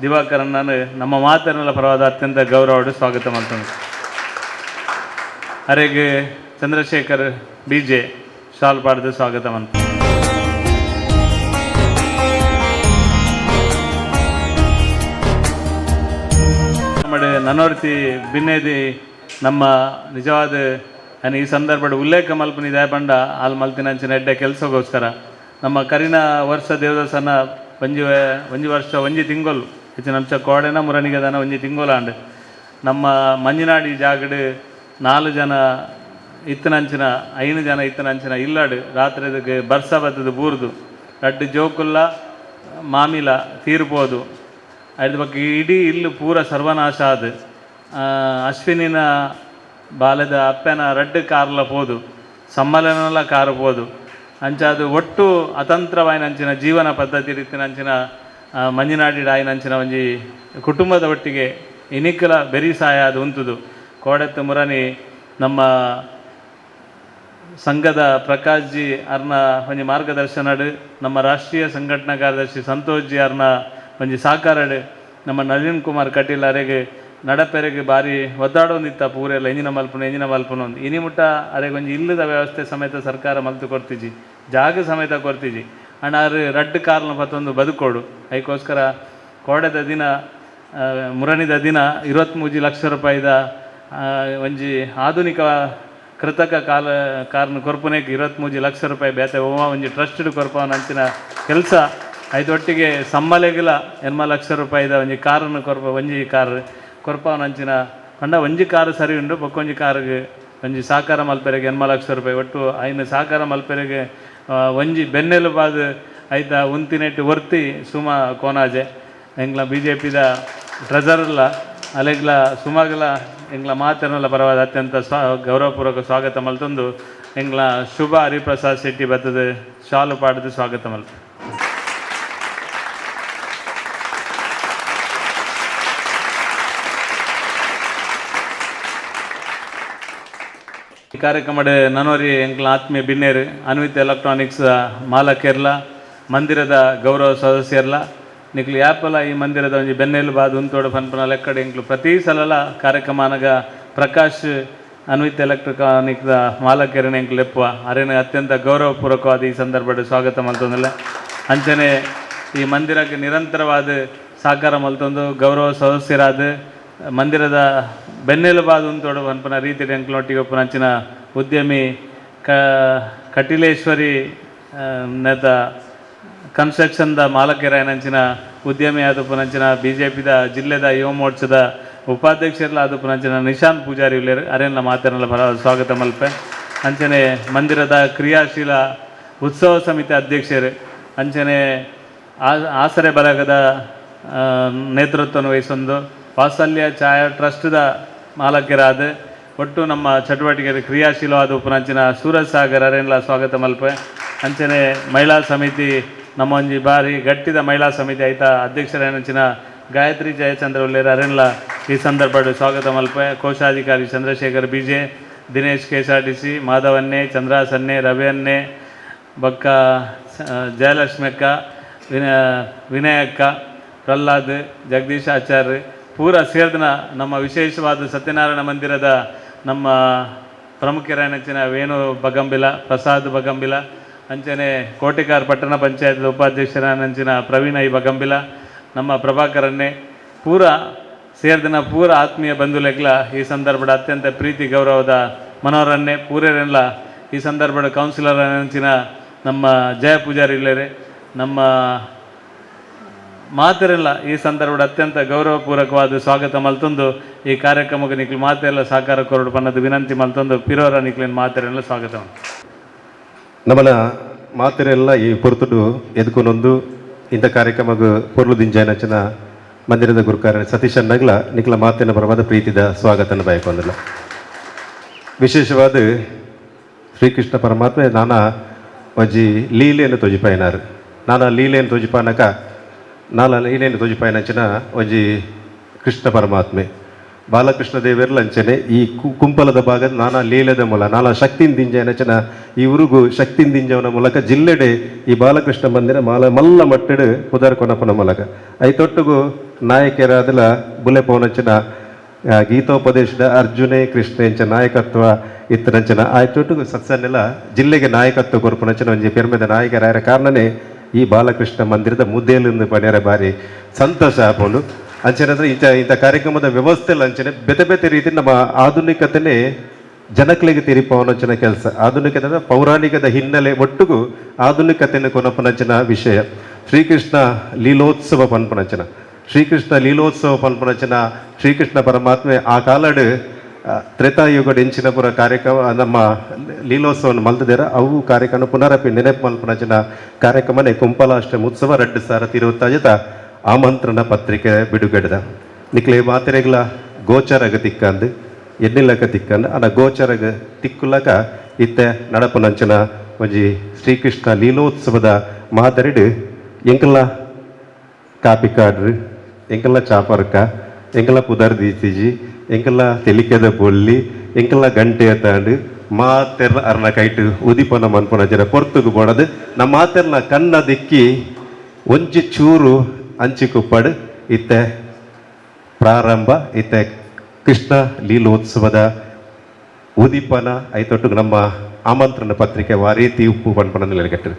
ದಿವಾಕರನ್ನನ್ನು ನಮ್ಮ ಮಾತನ್ನೆಲ್ಲ ಪರವಾದ ಅತ್ಯಂತ ಗೌರವಡು ಸ್ವಾಗತ ಮಾಡ್ತೇನೆ. ಅರೆಗೆ ಚಂದ್ರಶೇಖರ್ B J shawl ಪಾಡ್ದು ಸ್ವಾಗತ ಮಾಡ್ತೇನೆ. ನನೋರ್ತಿ ಬಿನ್ನೇದಿ ನಮ್ಮ ನಿಜವಾದ ನಾನು ಈ ಸಂದರ್ಭದ ಉಲ್ಲೇಖ ಮಲ್ಪನಿದೆ ಪಂಡ ಆಲ್ ಮಲ್ತಿನಂಚಿನ ಎಡ್ಡೆ ಕೆಲಸಗೋಸ್ಕರ ನಮ್ಮ ಕರಿನ ವರ್ಷ ದೇವದಾಸನ ಒಂಜಿ ಒಂಜಿ ವರ್ಷ ಒಂಜಿ ತಿಂಗೊಲು ಹೆಚ್ಚಿನ ಅಂಶ ಕೋಡೆನ ಮುರಣಿಗೆದನ ಒಂಜಿ ತಿಂಗೊಲಾಂಡ್ ನಮ್ಮ ಮಂಜಿನಾಡಿ ಜಾಗಡ್ 4 ಜನ ಇತ್ತನಂಚಿನ 5 ಜನ ಇತ್ತನಂಚಿನ ಇಲ್ಲಾಡು ರಾತ್ರಿ ಬರ್ಸ ಬತ್ತದ ಬೂರ್ದು ರಡ್ಡು ಜೋಕುಲ್ಲ ಮಾಮಿಲ ತೀರ್ಬೋದು ಅದ್ರ ಬಗ್ಗೆ ಇಡೀ ಇಲ್ಲು ಪೂರ ಸರ್ವನಾಶ ಆದ ಅಶ್ವಿನಿನ ಬಾಲದ ಅಪ್ಪನ ರಡ್ಡು ಕಾರ್ಲ ಪೋದು ಸಮ್ಮಲನಲ ಕಾರು ಪೋದು ಅಂಚಾದು ಒಟ್ಟು ಅತಂತ್ರವಾಯಿನಂಚಿನ ಜೀವನ ಪದ್ಧತಿ ರೀತಿನಂಚಿನ ಮಂಜಿನಾಡಿ ಆಯಿನಂಚಿನ ಒಂಜಿ ಕುಟುಂಬದ ಒಟ್ಟಿಗೆ ಇನಿಕಲ ಬೆರಿ ಸಹಾಯ ಅದು ಉಂತುದು. ಕೋಡೆತ್ತು ಮುರನಿ ನಮ್ಮ ಸಂಘದ ಪ್ರಕಾಶ್ ಜಿ ಅರ್ನ ಒಂಜಿ ಮಾರ್ಗದರ್ಶನಡು, ನಮ್ಮ ರಾಷ್ಟ್ರೀಯ ಸಂಘಟನಾ ಕಾರ್ಯದರ್ಶಿ ಸಂತೋಷ್ ಜಿ ಅರ್ನ ಒಂಜಿ ಸಹಕಾರಡು, ನಮ್ಮ ನಳಿನ್ ಕುಮಾರ್ ಕಟೀಲ್ ಅರೆಗೆ ನಡಪೆರೆಗೆ ಬಾರಿ ಒದ್ದಾಡೊಂದಿತ್ತ ಪೂರೆಲ್ಲ ಎಂಜಿನ ಮಲ್ಪುನು ಎಂಜಿನ ಮಲ್ಪುನು ಅಂದ್. ಇನಿ ಮುಟ್ಟ ಅರೆಗೆ ಒಂಜಿ ಇಲ್ಲದ ವ್ಯವಸ್ಥೆ ಸಮೇತ ಸರ್ಕಾರ ಮಲ್ತು ಕೊರ್ತಿಜಿ, ಜಾಗ ಸಮೇತ ಕೊರ್ತಿಜಿ. ಅಂಡ್ ಆರು ರಡ್ಡು ಕಾರ್ನ ಪತ್ತೊಂದು ಬದುಕೋಡು. ಅದಕ್ಕೋಸ್ಕರ ಕೋಡೆದ ದಿನ ಮುರಣಿದ ದಿನ 23 ಲಕ್ಷ ರೂಪಾಯಿದ ಒಂಜಿ ಆಧುನಿಕ ಕೃತಕ ಕಾಲ ಕಾರ್ನ ಕೊರ್ಪುನೆಗೆ 23 ಲಕ್ಷ ರೂಪಾಯಿ ಬೇತೆ ಓವ ಒಂಜಿ ಟ್ರಸ್ಟೆಡ್ ಕೊರ್ಪವನ ಅಂಚಿನ ಕೆಲಸ. ಐತೊಟ್ಟಿಗೆ ಸಮ್ಮಲೆಗಿಲ 8 ಲಕ್ಷ ರೂಪಾಯಿದ ಒಂಜಿ ಕಾರನ್ನು ಕೊರ್ಪ ಒಂಜಿ ಕಾರ್ ಕೊರ್ಪವನ ಅಂಚಿನ ಪಂಡ ಒಂಜಿ ಕಾರು ಸರಿ ಉಂಡು, ಬೊಕ್ಕೊಂಜಿ ಕಾರಿಗೆ ಒಂಜಿ ಸಾಕಾರ ಮಲ್ಪೆರೆಗೆ 8 ಲಕ್ಷ ರೂಪಾಯಿ ಒಟ್ಟು ಐನು ಸಾಕಾರ ಮಲ್ಪೆರೆಗೆ ಒಂಜಿ ಬೆನ್ನೆಲುಬಾದ ಐತ ಉಂತಿನೆಟ್ಟು ವರ್ತಿ ಸುಮ ಕೋನಾಜೆ ಎಂಗ್ಲ ಬಿ ಜೆ ಪಿದ ಟ್ರೆಜರ್ಲ ಅಲೆಗ್ಲ ಸುಮಗಲ ಎಂಗ್ಲ ಮಾತನೆಲ್ಲ ಪರವಾದ ಅತ್ಯಂತ ಗೌರವಪೂರ್ವಕ ಸ್ವಾಗತ ಮಲ್ತೊಂದು ಎಂಗ್ಲ ಶುಭ ಹರಿಪ್ರಸಾದ್ ಶೆಟ್ಟಿ ಬತ್ತದ ಶಾಲು ಪಾಡದು ಸ್ವಾಗತ ಮಲ್ತು. ಈ ಕಾರ್ಯಕ್ರಮದ ನನೋರಿ ಎಂಕ್ಲ ಆತ್ಮೀಯ ಬಿನ್ನೇರು ಅನ್ವಿತ್ ಎಲೆಕ್ಟ್ರಾನಿಕ್ಸ್ ಮಾಲಕೇರ್ಲ ಮಂದಿರದ ಗೌರವ ಸದಸ್ಯರ್ಲ ನಿಕ್ಲು ಯಾಪಲ ಈ ಮಂದಿರದ ಒಂಜಿ ಬೆನ್ನೆಲುಬಾದ್ ಉಂತೋಡು ಪನ್ಪುನ ಲೆಕ್ಕಡೆ ಎಂಕ್ಲು ಪ್ರತಿ ಸಲಲ ಕಾರ್ಯಕ್ರಮನಗ ಪ್ರಕಾಶ್ ಅನ್ವಿತ್ ಎಲೆಕ್ಟ್ರಾನಿಕ್ದ ಮಾಲಕೇರನ ಎಂಕ್ಲು ಲೆಪ್ಪುವ ಅರೇನ ಅತ್ಯಂತ ಗೌರವಪೂರ್ವಕವಾದ ಈ ಸಂದರ್ಭದ ಸ್ವಾಗತ ಮಲ್ತೊಂದಿಲ್ಲ. ಅಂಚನೆ ಈ ಮಂದಿರಕ್ಕೆ ನಿರಂತರವಾದ ಸಹಕಾರ ಮಲ್ತೊಂದು ಗೌರವ ಸದಸ್ಯರಾದ ಮಂದಿರದ ಬೆನ್ನೆಲುಬಾದ ಉಂತೋಡು ಪನ್ಪುನ ರೀತಿಡ್ ಎಂಕ್ಲೊಟ್ಟಿಗೆ ಉಪ್ಪುನ ಅಂಚಿನ ಉದ್ಯಮಿ ಕಟಿಲೇಶ್ವರಿ ನೇತ ಕನ್ಸ್ಟ್ರಕ್ಷನ್ದ ಮಾಲಕರಾಯನಂಚಿನ ಉದ್ಯಮಿ ಆದಪುನಂಚಿನ ಬಿ ಜೆ ಪಿದ ಜಿಲ್ಲೆದ ಯುವ ಮೋರ್ಚಾದ ಉಪಾಧ್ಯಕ್ಷರ್ಲ ಆದಪುನಂಚಿನ ನಿಶಾಂತ್ ಪೂಜಾರಿ ಉಲ್ಲೇರು ಅರೇನ್ಲ ಮಾತೇರ್ನಲ ಪರ ಸ್ವಾಗತ ಮಲ್ಪೆ. ಅಂಚನೆ ಮಂದಿರದ ಕ್ರಿಯಾಶೀಲ ಉತ್ಸವ ಸಮಿತಿ ಅಧ್ಯಕ್ಷರು ಅಂಚನೆ ಆಸರೆ ಬಳಗದ ನೇತೃತ್ವವನ್ನು ವಹಿಸೊಂದು ವಾತ್ಸಲ್ಯ ಛಾಯಾ ಟ್ರಸ್ಟ್ದ ಮಾಲಕರಾದ ಒಟ್ಟು ನಮ್ಮ ಚಟುವಟಿಕೆ ಕ್ರಿಯಾಶೀಲವಾದ ಉಪನಂಚಿನ ಸೂರಜ್ ಸಾಗರ್ ಅರೇನ್ಲ ಸ್ವಾಗತ ಮಲ್ಪೆ. ಅಂಚನೆ ಮಹಿಳಾ ಸಮಿತಿ ನಮ್ಮ ಒಂಜಿ ಬಾರಿ ಗಟ್ಟಿದ ಮಹಿಳಾ ಸಮಿತಿ ಆಯ್ತಾ ಅಧ್ಯಕ್ಷರಾಯನಂಚಿನ ಗಾಯತ್ರಿ ಜಯಚಂದ್ರ ಉಲ್ಲೇರ್ ಅರೇನ್ಲ ಈ ಸಂದರ್ಭ ಸ್ವಾಗತ ಮಲ್ಪೆ. ಕೋಶಾಧಿಕಾರಿ Chandrashekar B J, Dinesh K S R T C, ಮಾಧವನ್ನೇ, ಚಂದ್ರಾಸನ್ನೆ, ರವಿಯನ್ನೇ, ಬಕ್ಕ ಜಯಲಕ್ಷ್ಮಿ ಅಕ್ಕ, ವಿನಯಕ್ಕ, ಪ್ರಹ್ಲಾದ್, ಜಗದೀಶ್ ಆಚಾರ್ಯ ಪೂರ ಸೇರ್ದನ ನಮ್ಮ ವಿಶೇಷವಾದ ಸತ್ಯನಾರಾಯಣ ಮಂದಿರದ ನಮ್ಮ ಪ್ರಮುಖರಾಯನಂಚಿನ ವೇಣು ಬಗಂಬಿಲ, ಪ್ರಸಾದ್ ಬಗಂಬಿಲ, ಅಂಚನೆ ಕೋಟೆಕಾರ್ ಪಟ್ಟಣ ಪಂಚಾಯತ್ ಉಪಾಧ್ಯಕ್ಷರಾನಂಚಿನ ಪ್ರವೀಣ I ಬಗಂಬಿಲ, ನಮ್ಮ ಪ್ರಭಾಕರನ್ನೇ ಪೂರ ಸೇರ್ದಿನ ಪೂರ ಆತ್ಮೀಯ ಬಂಧುಲೆಗ್ಲ ಈ ಸಂದರ್ಭದ ಅತ್ಯಂತ ಪ್ರೀತಿ ಗೌರವದ ಮನೋರನ್ನೇ ಪೂರೇರೆಲ್ಲ ಈ ಸಂದರ್ಭದ ಕೌನ್ಸಿಲರ್ ಅಂಚಿನ ನಮ್ಮ ಜಯ ಪೂಜಾರಿ ಇಲ್ಲೇರೆ ನಮ್ಮ ಮಾತೆರೆಲ್ಲ ಈ ಸಂದರ್ಭದ ಅತ್ಯಂತ ಗೌರವಪೂರ್ವಕವಾದ ಸ್ವಾಗತ ಮಲ್ತೊಂದು ಈ ಕಾರ್ಯಕ್ರಮಕ್ಕೆ ನಿಕ್ಲು ಮಾತೆಲ್ಲ ಸಹಕಾರ ಕೊರಡು ಪನ್ನದು ವಿನಂತಿ ಮಲ್ತೊಂದು ಪಿರೋರ ನಿಕ್ಲಿನ ಮಾತೆರೆಲ್ಲ ಸ್ವಾಗತ. ನಮ್ಮನ ಮಾತೆರೆಲ್ಲ ಈ ಪೊರ್ತುಡು ಎದ್ಕೊನೊಂದು ಇಂಥ ಕಾರ್ಯಕ್ರಮಗ್ ಪೊರ್ಲು ದಿಂಜಾಯನಂಚಿನ ಮಂದಿರದ ಗುರುಕಾರ ಸತೀಶ್ ನಗ್ಲ ನಿಕ್ಲ ಮಾತಿನ ಪರವಾದ ಪ್ರೀತಿದ ಸ್ವಾಗತನ ಬಯಕೊಂದಿಲ್ಲ. ವಿಶೇಷವಾದ ಶ್ರೀಕೃಷ್ಣ ಪರಮಾತ್ಮ ನಾನಾ ಒಂಜಿ ಲೀಲೆಯನ್ನು ತೋಜಿಪಾಯಿನಾರು. ನಾನಾ ಲೀಲೆಯನ್ನು ತೋಜಿಪಾನಕ ನಾನಾ ಲೀಲೆಯನ್ನು ತೋಜಿಪಾಯಿನಂಚಿನ ಒಂಜಿ ಕೃಷ್ಣ ಪರಮಾತ್ಮೆ ಬಾಲಕೃಷ್ಣ ದೇವೆರ್ಲ ಅಂಚನೆ ಈ ಕುಂಪಲದ ಭಾಗದ ನಾನಾ ಲೀಲೆದ ಮೂಲ ನಾನಾ ಶಕ್ತಿನ ದಿಂಜನಚನ ಈ ಊರುಗು ಶಕ್ತಿನ ದಿಂಜವನ ಮೂಲಕ ಜಿಲ್ಲೆಡೆ ಈ ಬಾಲಕೃಷ್ಣ ಮಂದಿರ ಮಾಲ ಮಲ್ಲ ಮಟ್ಟೆಡು ಪುದರ್ ಕೊನಪನ ಮೂಲಕ ಐತೊಟ್ಟುಗು ನಾಯಕರಾದಲ ಬುಲೆ ಪೋನಂಚಿನ ಗೀತೋಪದೇಶದ ಅರ್ಜುನೆ ಕೃಷ್ಣ ಎಂಚ ನಾಯಕತ್ವ ಇತ್ತನಂಚನ ಆಯ್ತೊಟ್ಟುಗು ಸತ್ಸನ್ನೆಲ್ಲ ಜಿಲ್ಲೆಗೆ ನಾಯಕತ್ವ ಕೊರ್ಪುನಂಚನ ಒಂಜಿ ಪೆರ್ಮೆದ ನಾಯಕರಾಯರ ಕಾರಣನೇ ಈ ಬಾಲಕೃಷ್ಣ ಮಂದಿರದ ಮುದ್ದೆಯಲ್ಲಿಂದು ಪಡೆಯರ ಬಾರಿ ಸಂತೋಷ ಆಪುಂಡು. ಅಂಚನೆ ಅಂದ್ರೆ ಇಂಥ ಇಂಥ ಕಾರ್ಯಕ್ರಮದ ವ್ಯವಸ್ಥೆ ಅಂಚನೆ ಬೇತೆ ಬೇತೆ ರೀತಿ ನಮ್ಮ ಆಧುನಿಕತೆನೇ ಜನಕ್ಲೆಗೆ ತಿರಿಪವನಂಚಿನ ಕೆಲಸ. ಆಧುನಿಕತೆ ಅಂದ್ರೆ ಪೌರಾಣಿಕದ ಹಿನ್ನೆಲೆ ಒಟ್ಟುಗು ಆಧುನಿಕತೆಯನ್ನು ಕೊನಪನಂಚಿನ ವಿಷಯ. ಶ್ರೀಕೃಷ್ಣ ಲೀಲೋತ್ಸವ ಪನ್ಪನಂಚಿನ ಶ್ರೀಕೃಷ್ಣ ಲೀಲೋತ್ಸವ ಪನ್ಪನಂಚಿನ ಶ್ರೀಕೃಷ್ಣ ಪರಮಾತ್ಮೆ ಆ ಕಾಲಡು ತ್ರೇತಾಯುಗಡ್ ಎಂಚಿನ ಪುರ ಕಾರ್ಯಕ್ರಮ ನಮ್ಮ ಲೀಲೋತ್ಸವವನ್ನು ಮಲ್ತದೇರ ಅವು ಕಾರ್ಯಕ್ರಮ ಪುನರಪಿ ನೆನಪು ಮಲ್ಪನಂಚಿನ ಕಾರ್ಯಕ್ರಮನೇ ಕುಂಪಲಾಷ್ಟಮಿ ಉತ್ಸವ 2020 ಆಮಂತ್ರಣ ಪತ್ರಿಕೆ ಬಿಡುಗಡೆದ ನಿಕ್ಲೆ ಮಾತೆರೆಗ್ಲ ಗೋಚರಗ ತಿಕ್ಕಂದು ಎನ್ನಿಲಕ ತಿಕ್ಕಂದು ಆಂಡ ಗೋಚರಗ ತಿಕ್ಕುಲಕ ಇತ್ತೆ ನಡಪುನಂಚಿನ ಒಂಜಿ ಶ್ರೀಕೃಷ್ಣ ಲೀಲೋತ್ಸವದ ಮಾದರಿಡು ಎಂಕಲ್ನ ಕಾಪಿಕಾಡ್ರು ಎಂಕಲ್ನ ಚಾಪರ್ಕ ಎಂಕಲ್ನ ಪುದರ್ ದೀತಿಜಿ ಎಂಕಲ್ನ ತೆಲಿಕೆದ ಬೊಲ್ಲಿ ಎಂಕಲ್ನ ಗಂಟೆ ತಾಂಡು ಮಾತೆರ್ನ ಅರ್ನ ಕೈಟ್ ಉದಿಪನ ಮನ್ಪುನ ಜನ ಪೊರ್ತುಗು ಬೋಡದು ನಮ್ಮ ಮಾತೆರ್ನ ಕಣ್ಣ ದಿಕ್ಕಿ ಒಂಜಿ ಚೂರು ಅಂಚಿ ಕುಪ್ಪಡು ಇತ್ತೆ ಪ್ರಾರಂಭ ಇತ್ತೆ ಕೃಷ್ಣ ಲೀಲೋತ್ಸವದ ಉದಿಪನ ಐತೊಟ್ಟು ನಮ್ಮ ಆಮಂತ್ರಣ ಪತ್ರಿಕೆ ವಾರೀತಿ ಉಪ್ಪು ಪನ್ಪನ ನಿಲೆಗಟ್ಟರು.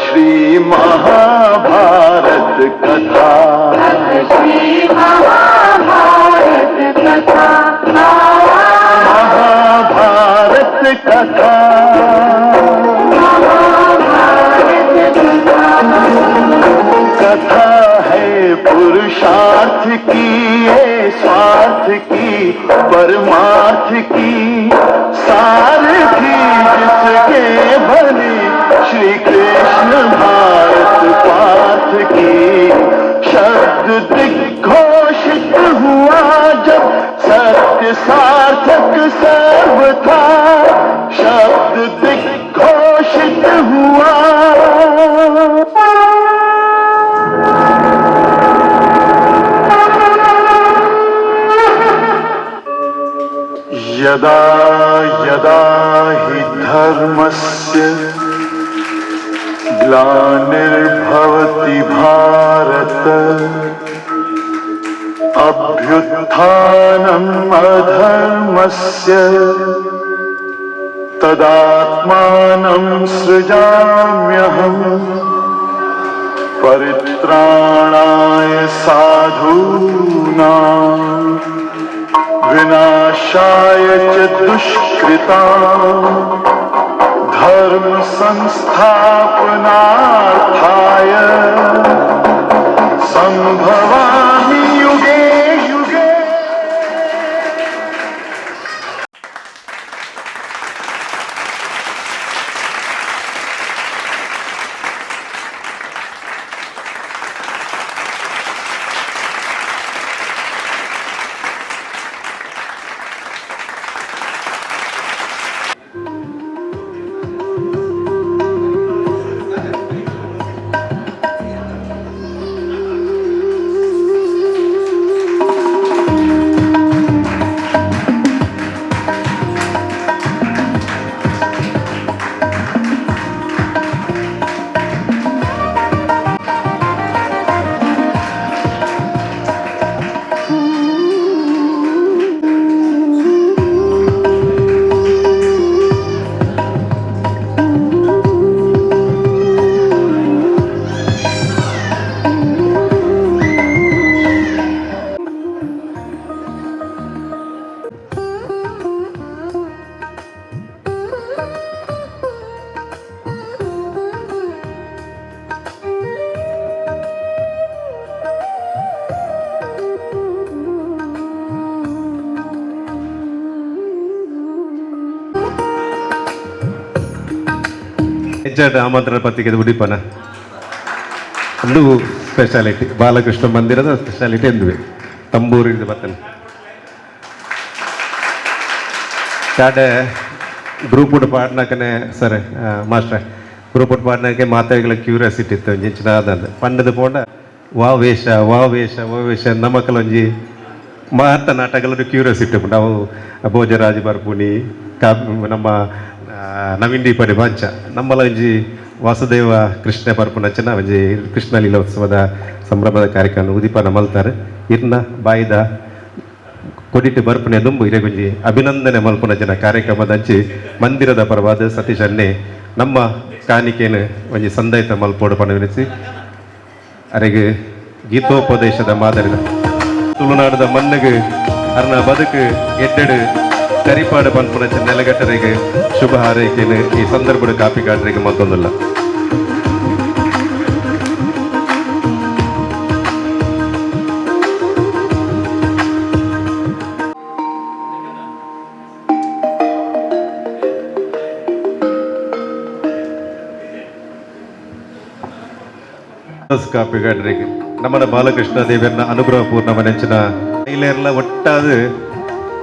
श्री महाभारत कथा, श्री महाभारत कथा, महाभारत कथा, कथा है पुरुषार्थ की, ये स्वार्थ की, परमार्थ की, सारथी जिसके बने श्री कृष्ण भारत पार्थ की। शब्द दिग्घोषित हुआ जब सत्य सार्थक सर्व था, शब्द दिग्घोषित हुआ। यदा यदा हि धर्मस्य ग्लानिर्भवति भारत, अभ्युत्थानम् अधर्मस्य तदात्मानं सृजाम्यहम्। परित्राणाय साधूनां विनाशाय च दुष्कृतां, धर्म संस्थापनार्थाय संभवामि युगे युगे। ಹೆಚ್ಚಾದ ಆಮಂತ್ರಣ ಪತ್ರಿಕೆ ಉಡಿಪನ ಅದು ಸ್ಪೆಷಾಲಿಟಿ, ಬಾಲಕೃಷ್ಣ ಮಂದಿರದ ಸ್ಪೆಷಾಲಿಟಿ ಎಂದುವೆ ತಂಬೂರಿದ್ದು ಬರ್ತನೆ. ಕಾಡೆ ಗ್ರೂಪ್ ಪಾಡ್ನಾಕನೆ ಸರ್ ಮಾಸ್ಟ್ರೆ ಗ್ರೂಪ್ ಪಾಡ್ನಾಕೆ ಮಾತಾಡಿಗಳ ಕ್ಯೂರಿಯಾಸಿಟಿ ಇತ್ತು ಒಂಜಿ ಆದಂದು ಪಂಡದ ಪೋಂಡ ವಾ ವೇಷ ವಾ ವೇಷ ವಾ ವೇಷ ನಮಕಲೊಂಜಿ ಮಾತ ನಾಟಕಲೊಂದು ಕ್ಯೂರಿಯಾಸಿಟಿ ಉಂಟು. ಅವು ಭೋಜರಾಜ ಬರ್ಪುನಿ ಕಾ ನಮ್ಮ ನವೀನ್ ದೀಪಡಿ ಬಾಂಚ ನಮ್ಮಲ ಒಂಜಿ ವಾಸುದೇವ ಕೃಷ್ಣ ಪರ್ಪುನಂಚಿನ ಒಂಜಿ ಕೃಷ್ಣ ಲೀಲೋತ್ಸವದ ಸಂಭ್ರಮದ ಕಾರ್ಯಕ್ರಮ ಉದಿಪನ ಮಲ್ತಾರೆ. ಇರ್ನ ಬಾಯಿದ ಕೊಡಿಟ್ಟು ಬರ್ಪುನೆ ದುಂಬು ಇರೆಗೊಂಜಿ ಅಭಿನಂದನೆ ಮಲ್ಪುನ ಜನ ಕಾರ್ಯಕ್ರಮದಂಚಿ ಮಂದಿರದ ಪರವಾದ ಸತೀಶ್ ಅಣ್ಣೆ ನಮ್ಮ ಕಾಣಿಕೆಯನ್ನು ಒಂಜಿ ಸಂದಾಯಿತ ಮಲ್ಪೋಡು ಪಣವಿನಿಸಿ ಅರೆಗೆ ಗೀತೋಪದೇಶದ ಮಾದರಿದ ತುಳುನಾಡದ ಮಣ್ಣಿಗೆ ಅರ್ನ ಬದುಕು ಎಡ್ಡೆಡು ಕರಿಪಾಡು ಪನ್ಪುನ ನೆಲಗಟ್ಟರಿಗೆ ಶುಭ ಹಾರೈಕೆಯನ್ನು ಈ ಸಂದರ್ಭದ ಕಾಪಿಕಾಡ್ರಿಗೆ ಮತ್ತೊಂದಿಲ್ಲ. ಕಾಪಿಗಾಡ್ರಿಗೆ ನಮ್ಮನ ಬಾಲಕೃಷ್ಣ ದೇವರನ್ನ ಅನುಗ್ರಹ ಪೂರ್ಣ ನೆಂಚಿನ ಮಹಿಳೆಯರೆಲ್ಲ ಒಟ್ಟಾದ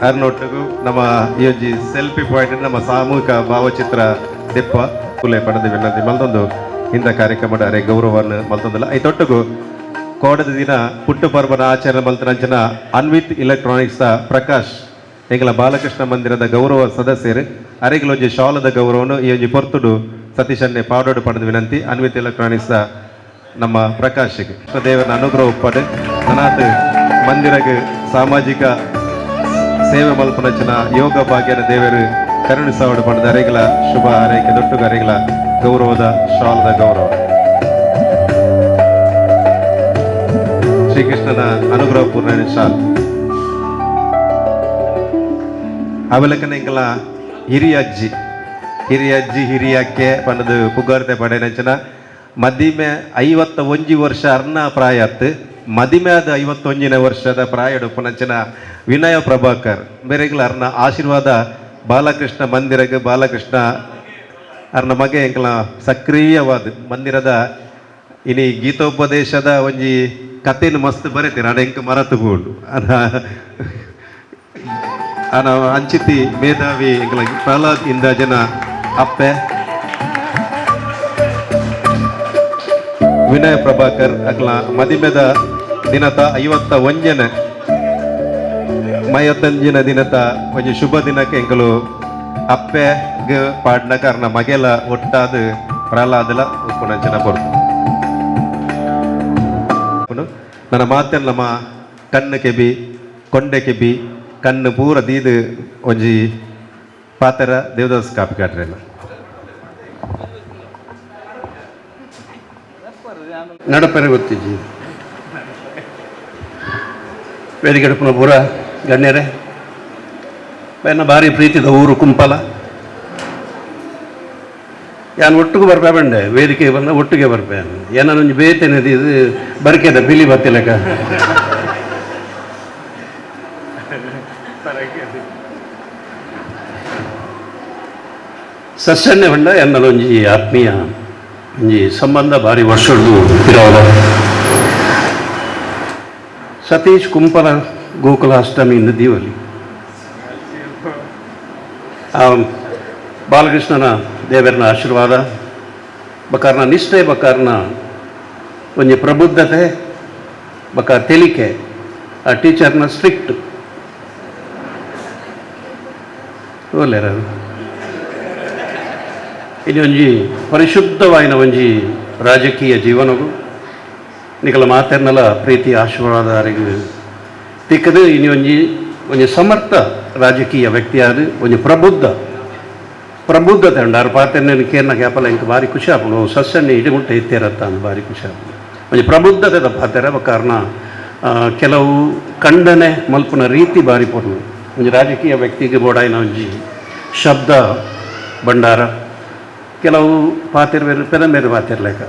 ಅರ್ನೊಟ್ಟಿಗೂ ನಮ್ಮ ಈ ಒಂಜಿ ಸೆಲ್ಫಿ ಪಾಯಿಂಟ್ ನಮ್ಮ ಸಾಮೂಹಿಕ ಭಾವಚಿತ್ರ ದೆಪ್ಪ ಕುಲೆ ಪಡೆದ ವಿನಂತಿ ಮಲ್ತೊಂದು ಇಂದ ಕಾರ್ಯಕ್ರಮದ ಅರೆ ಗೌರವವನ್ನು ಮಲ್ತೊಂದಿಲ್ಲ. ಈ ತೊಟ್ಟುಗು ಕೋಡದ ದಿನ ಪುಟ್ಟು ಪರ್ವನ ಆಚರಣೆ ಮಲ್ತನಂಚಿನ ಅನ್ವಿತ್ ಇಲೆಕ್ಟ್ರಾನಿಕ್ಸ್ ಪ್ರಕಾಶ್ ಎಂಗಲ ಬಾಲಕೃಷ್ಣ ಮಂದಿರದ ಗೌರವ ಸದಸ್ಯರು ಅರೆಗಲೊಂಜಿ ಶಾಲದ ಗೌರವನು ಈ ಒಂಜಿ ಪೊರ್ತುಡು ಸತೀಶನ್ನೇ ಪಾಡೋಡು ಪಡೆದ ವಿನಂತಿ. ಅನ್ವಿತ್ ಎಲೆಕ್ಟ್ರಾನಿಕ್ಸ್ ನಮ್ಮ ಪ್ರಕಾಶ್ಗೆ ದೇವರ ಅನುಗ್ರಹ ಉಪ್ಪಡು ಅನಾಥ ಮಂದಿರಗ್ ಸಾಮಾಜಿಕ ಸೇವೆ ಮಲ್ಪನಚಿನ ಯೋಗ ಭಾಗ್ಯನ ದೇವರು ಕರುಣಿಸಾವಡು ಪಡೆದ ಅರೆಗಳ ಶುಭ ಹಾರೈಕೆ ದೊಡ್ಡ ಅರೆಗಳ ಗೌರವದ ಶಾಲದ ಗೌರವ ಶ್ರೀಕೃಷ್ಣನ ಅನುಗ್ರಹ ಪೂರ್ಣ ಶಾಲ್. ಅವಲಕನ ಎಂಕಲ ಹಿರಿಯ ಅಜ್ಜಿ ಹಿರಿಯ ಅಜ್ಜಿ ಹಿರಿಯಕ್ಕೆ ಪಂಡದು ಪುಗಾರ್ತೆ ಪಡೆನಂಚಿನ ಮದಿಮೆ 51 ವರ್ಷ ಅರ್ನ ಪ್ರಾಯತ್ ಮದಿಮೆ ಆದ 51ನೇ ವರ್ಷದ ಪ್ರಾಯಡು ಪುನಂಚಿನ ವಿನಯ ಪ್ರಭಾಕರ್ ಬೇರೆಗ್ಲ ಅರ್ನ ಆಶೀರ್ವಾದ ಬಾಲಕೃಷ್ಣ ಮಂದಿರಗ್ ಬಾಲಕೃಷ್ಣ ಅರ್ನ ಮಗೆ ಎಂಕಲ ಸಕ್ರಿಯವಾದ ಮಂದಿರದ ಇನಿ ಗೀತೋಪದೇಶದ ಒಂಜಿ ಕಥೆನು ಮಸ್ತ್ ಬರೀತೀರ ಅಡ ಎಂಕ್ ಮರತು ಬೋಡು ಅನ ಅನ ಅಂಚಿತಿ ಮೇಧಾವಿ ಎಂಕಲ ಪ್ರಹ್ಲಾದ್ ಇಂದ ಜನ ಅಪ್ಪೆ ವಿನಯ ಪ್ರಭಾಕರ್ ಅಕ್ಲ ಮದಿಮೆದ ದಿನತ 51ನೇ ಮಯತ್ತಂಜಿನ ದಿನತ ಒಂಜಿ ಶುಭ ದಿನಕ್ಕೆ ಎಂಕಲು ಅಪ್ಪೆಗ್ ಪಾಡ್ನ ಕಾರಣ ಮಗೆಲ ಒಟ್ಟಾದ ಪ್ರಹ್ಲಾದಲ ಉಪ್ಪುನಂಚಿನ ಪೊರ್ತು ನನ್ನ ಮಾತೆಲ್ಲ ನಮ್ಮ ಕಣ್ಣು ಕೆಬಿ ಕೊಂಡೆ ಕೆಬಿ ಕಣ್ಣು ಪೂರ ದೀದು ಒಂಜಿ ಪಾತೆರ ದೇವದಾಸ್ ಕಾಪಿ ಕಾಟ್ರೆಲ್ಲ ನಡಪೆರೆ ಗೊತ್ತಿಜ್ಜಿ ವೇದಿಕೆಡಪ್ಪನ ಪೂರ ಗಣ್ಯರೇ, ಎನ್ನ ಭಾರಿ ಪ್ರೀತಿದ ಊರು ಕುಂಪಲ. ಯಾನ್ ಒಟ್ಟಿಗೆ ಬರ್ಪೆ ಬಂಡೆ ವೇದಿಕೆ ಬಂದ ಒಟ್ಟಿಗೆ ಬರ್ಪೆ ಏನೊಂಜಿ ಬೇತೇನೆ ಇದು ಬರಕೆದ ಬಿಲಿ ಬತ್ತಿಲಕ. ಸಸ್ಯನ್ನೇ ಬಂಡ ಎನ್ನಲೊಂಜಿ ಆತ್ಮೀಯ ಒಂಜಿ ಸಂಬಂಧ ಭಾರಿ ವರ್ಷದ್ದು ಇರೋದ. ಸತೀಶ್ ಕುಂಪಲ ಗೋಕುಲಾಷ್ಟಮಿ ಇಂದ ದೀವಲಿ ಆ ಬಾಲಕೃಷ್ಣನ ದೇವರನ ಆಶೀರ್ವಾದ ಬಕಾರ್ನ ನಿಷ್ಠೆ ಬಕಾರ್ನ ಒಂಜಿ ಪ್ರಬುದ್ಧತೆ ಬಕ ತೆಲಿಕೆ ಆ ಟೀಚರ್ನ ಸ್ಟ್ರಿಕ್ಟ್ ಓಲೇರ ಇದು ಒಂಜಿ ಪರಿಶುದ್ಧವಾಯಿನ ಒಂಜಿ ರಾಜಕೀಯ ಜೀವನವು ನಿಕಲ ಮಾತೆರ್ನಲ ಪ್ರೀತಿ ಆಶೀರ್ವಾದ ಅರಿಗು ತಿಕ್ಕದು. ಇನಿ ಒಂಜಿ ಒಂಜಿ ಸಮರ್ಥ ರಾಜಕೀಯ ವ್ಯಕ್ತಿಯಾದ ಒಂಜಿ ಪ್ರಬುದ್ಧತೆ ಉಂಡು. ಆರು ಪಾತೆರ್ನ ಕೇರ್ನ ಕ್ಯಾಪಲ ಇಂಕ ಭಾರಿ ಖುಷಿ ಆಪುಂಡು. ಸಸ್ಯಣ್ಣೆ ಇಡಿಗುಂಟೆ ಇತ್ತೇರತ್ತ ಅಂದ್ ಭಾರಿ ಖುಷಿ ಆಪುಂಡು. ಒಂಜಿ ಪ್ರಬುದ್ಧತೆದ ಪಾತೆರ ಕಾರಣ ಕೆಲವು ಖಂಡನೆ ಮಲ್ಪುನ ರೀತಿ ಭಾರಿ ಪೊರ್ಲು. ಒಂಜಿ ರಾಜಕೀಯ ವ್ಯಕ್ತಿಗೆ ಬೋಡಾಯಿನ ಒಂಜಿ ಶಬ್ದ ಭಂಡಾರ ಕೆಲವು ಪಾತೆರ್ ಬೇರೆ ಪೆದ ಪಾತೆರ್ಲೆಕ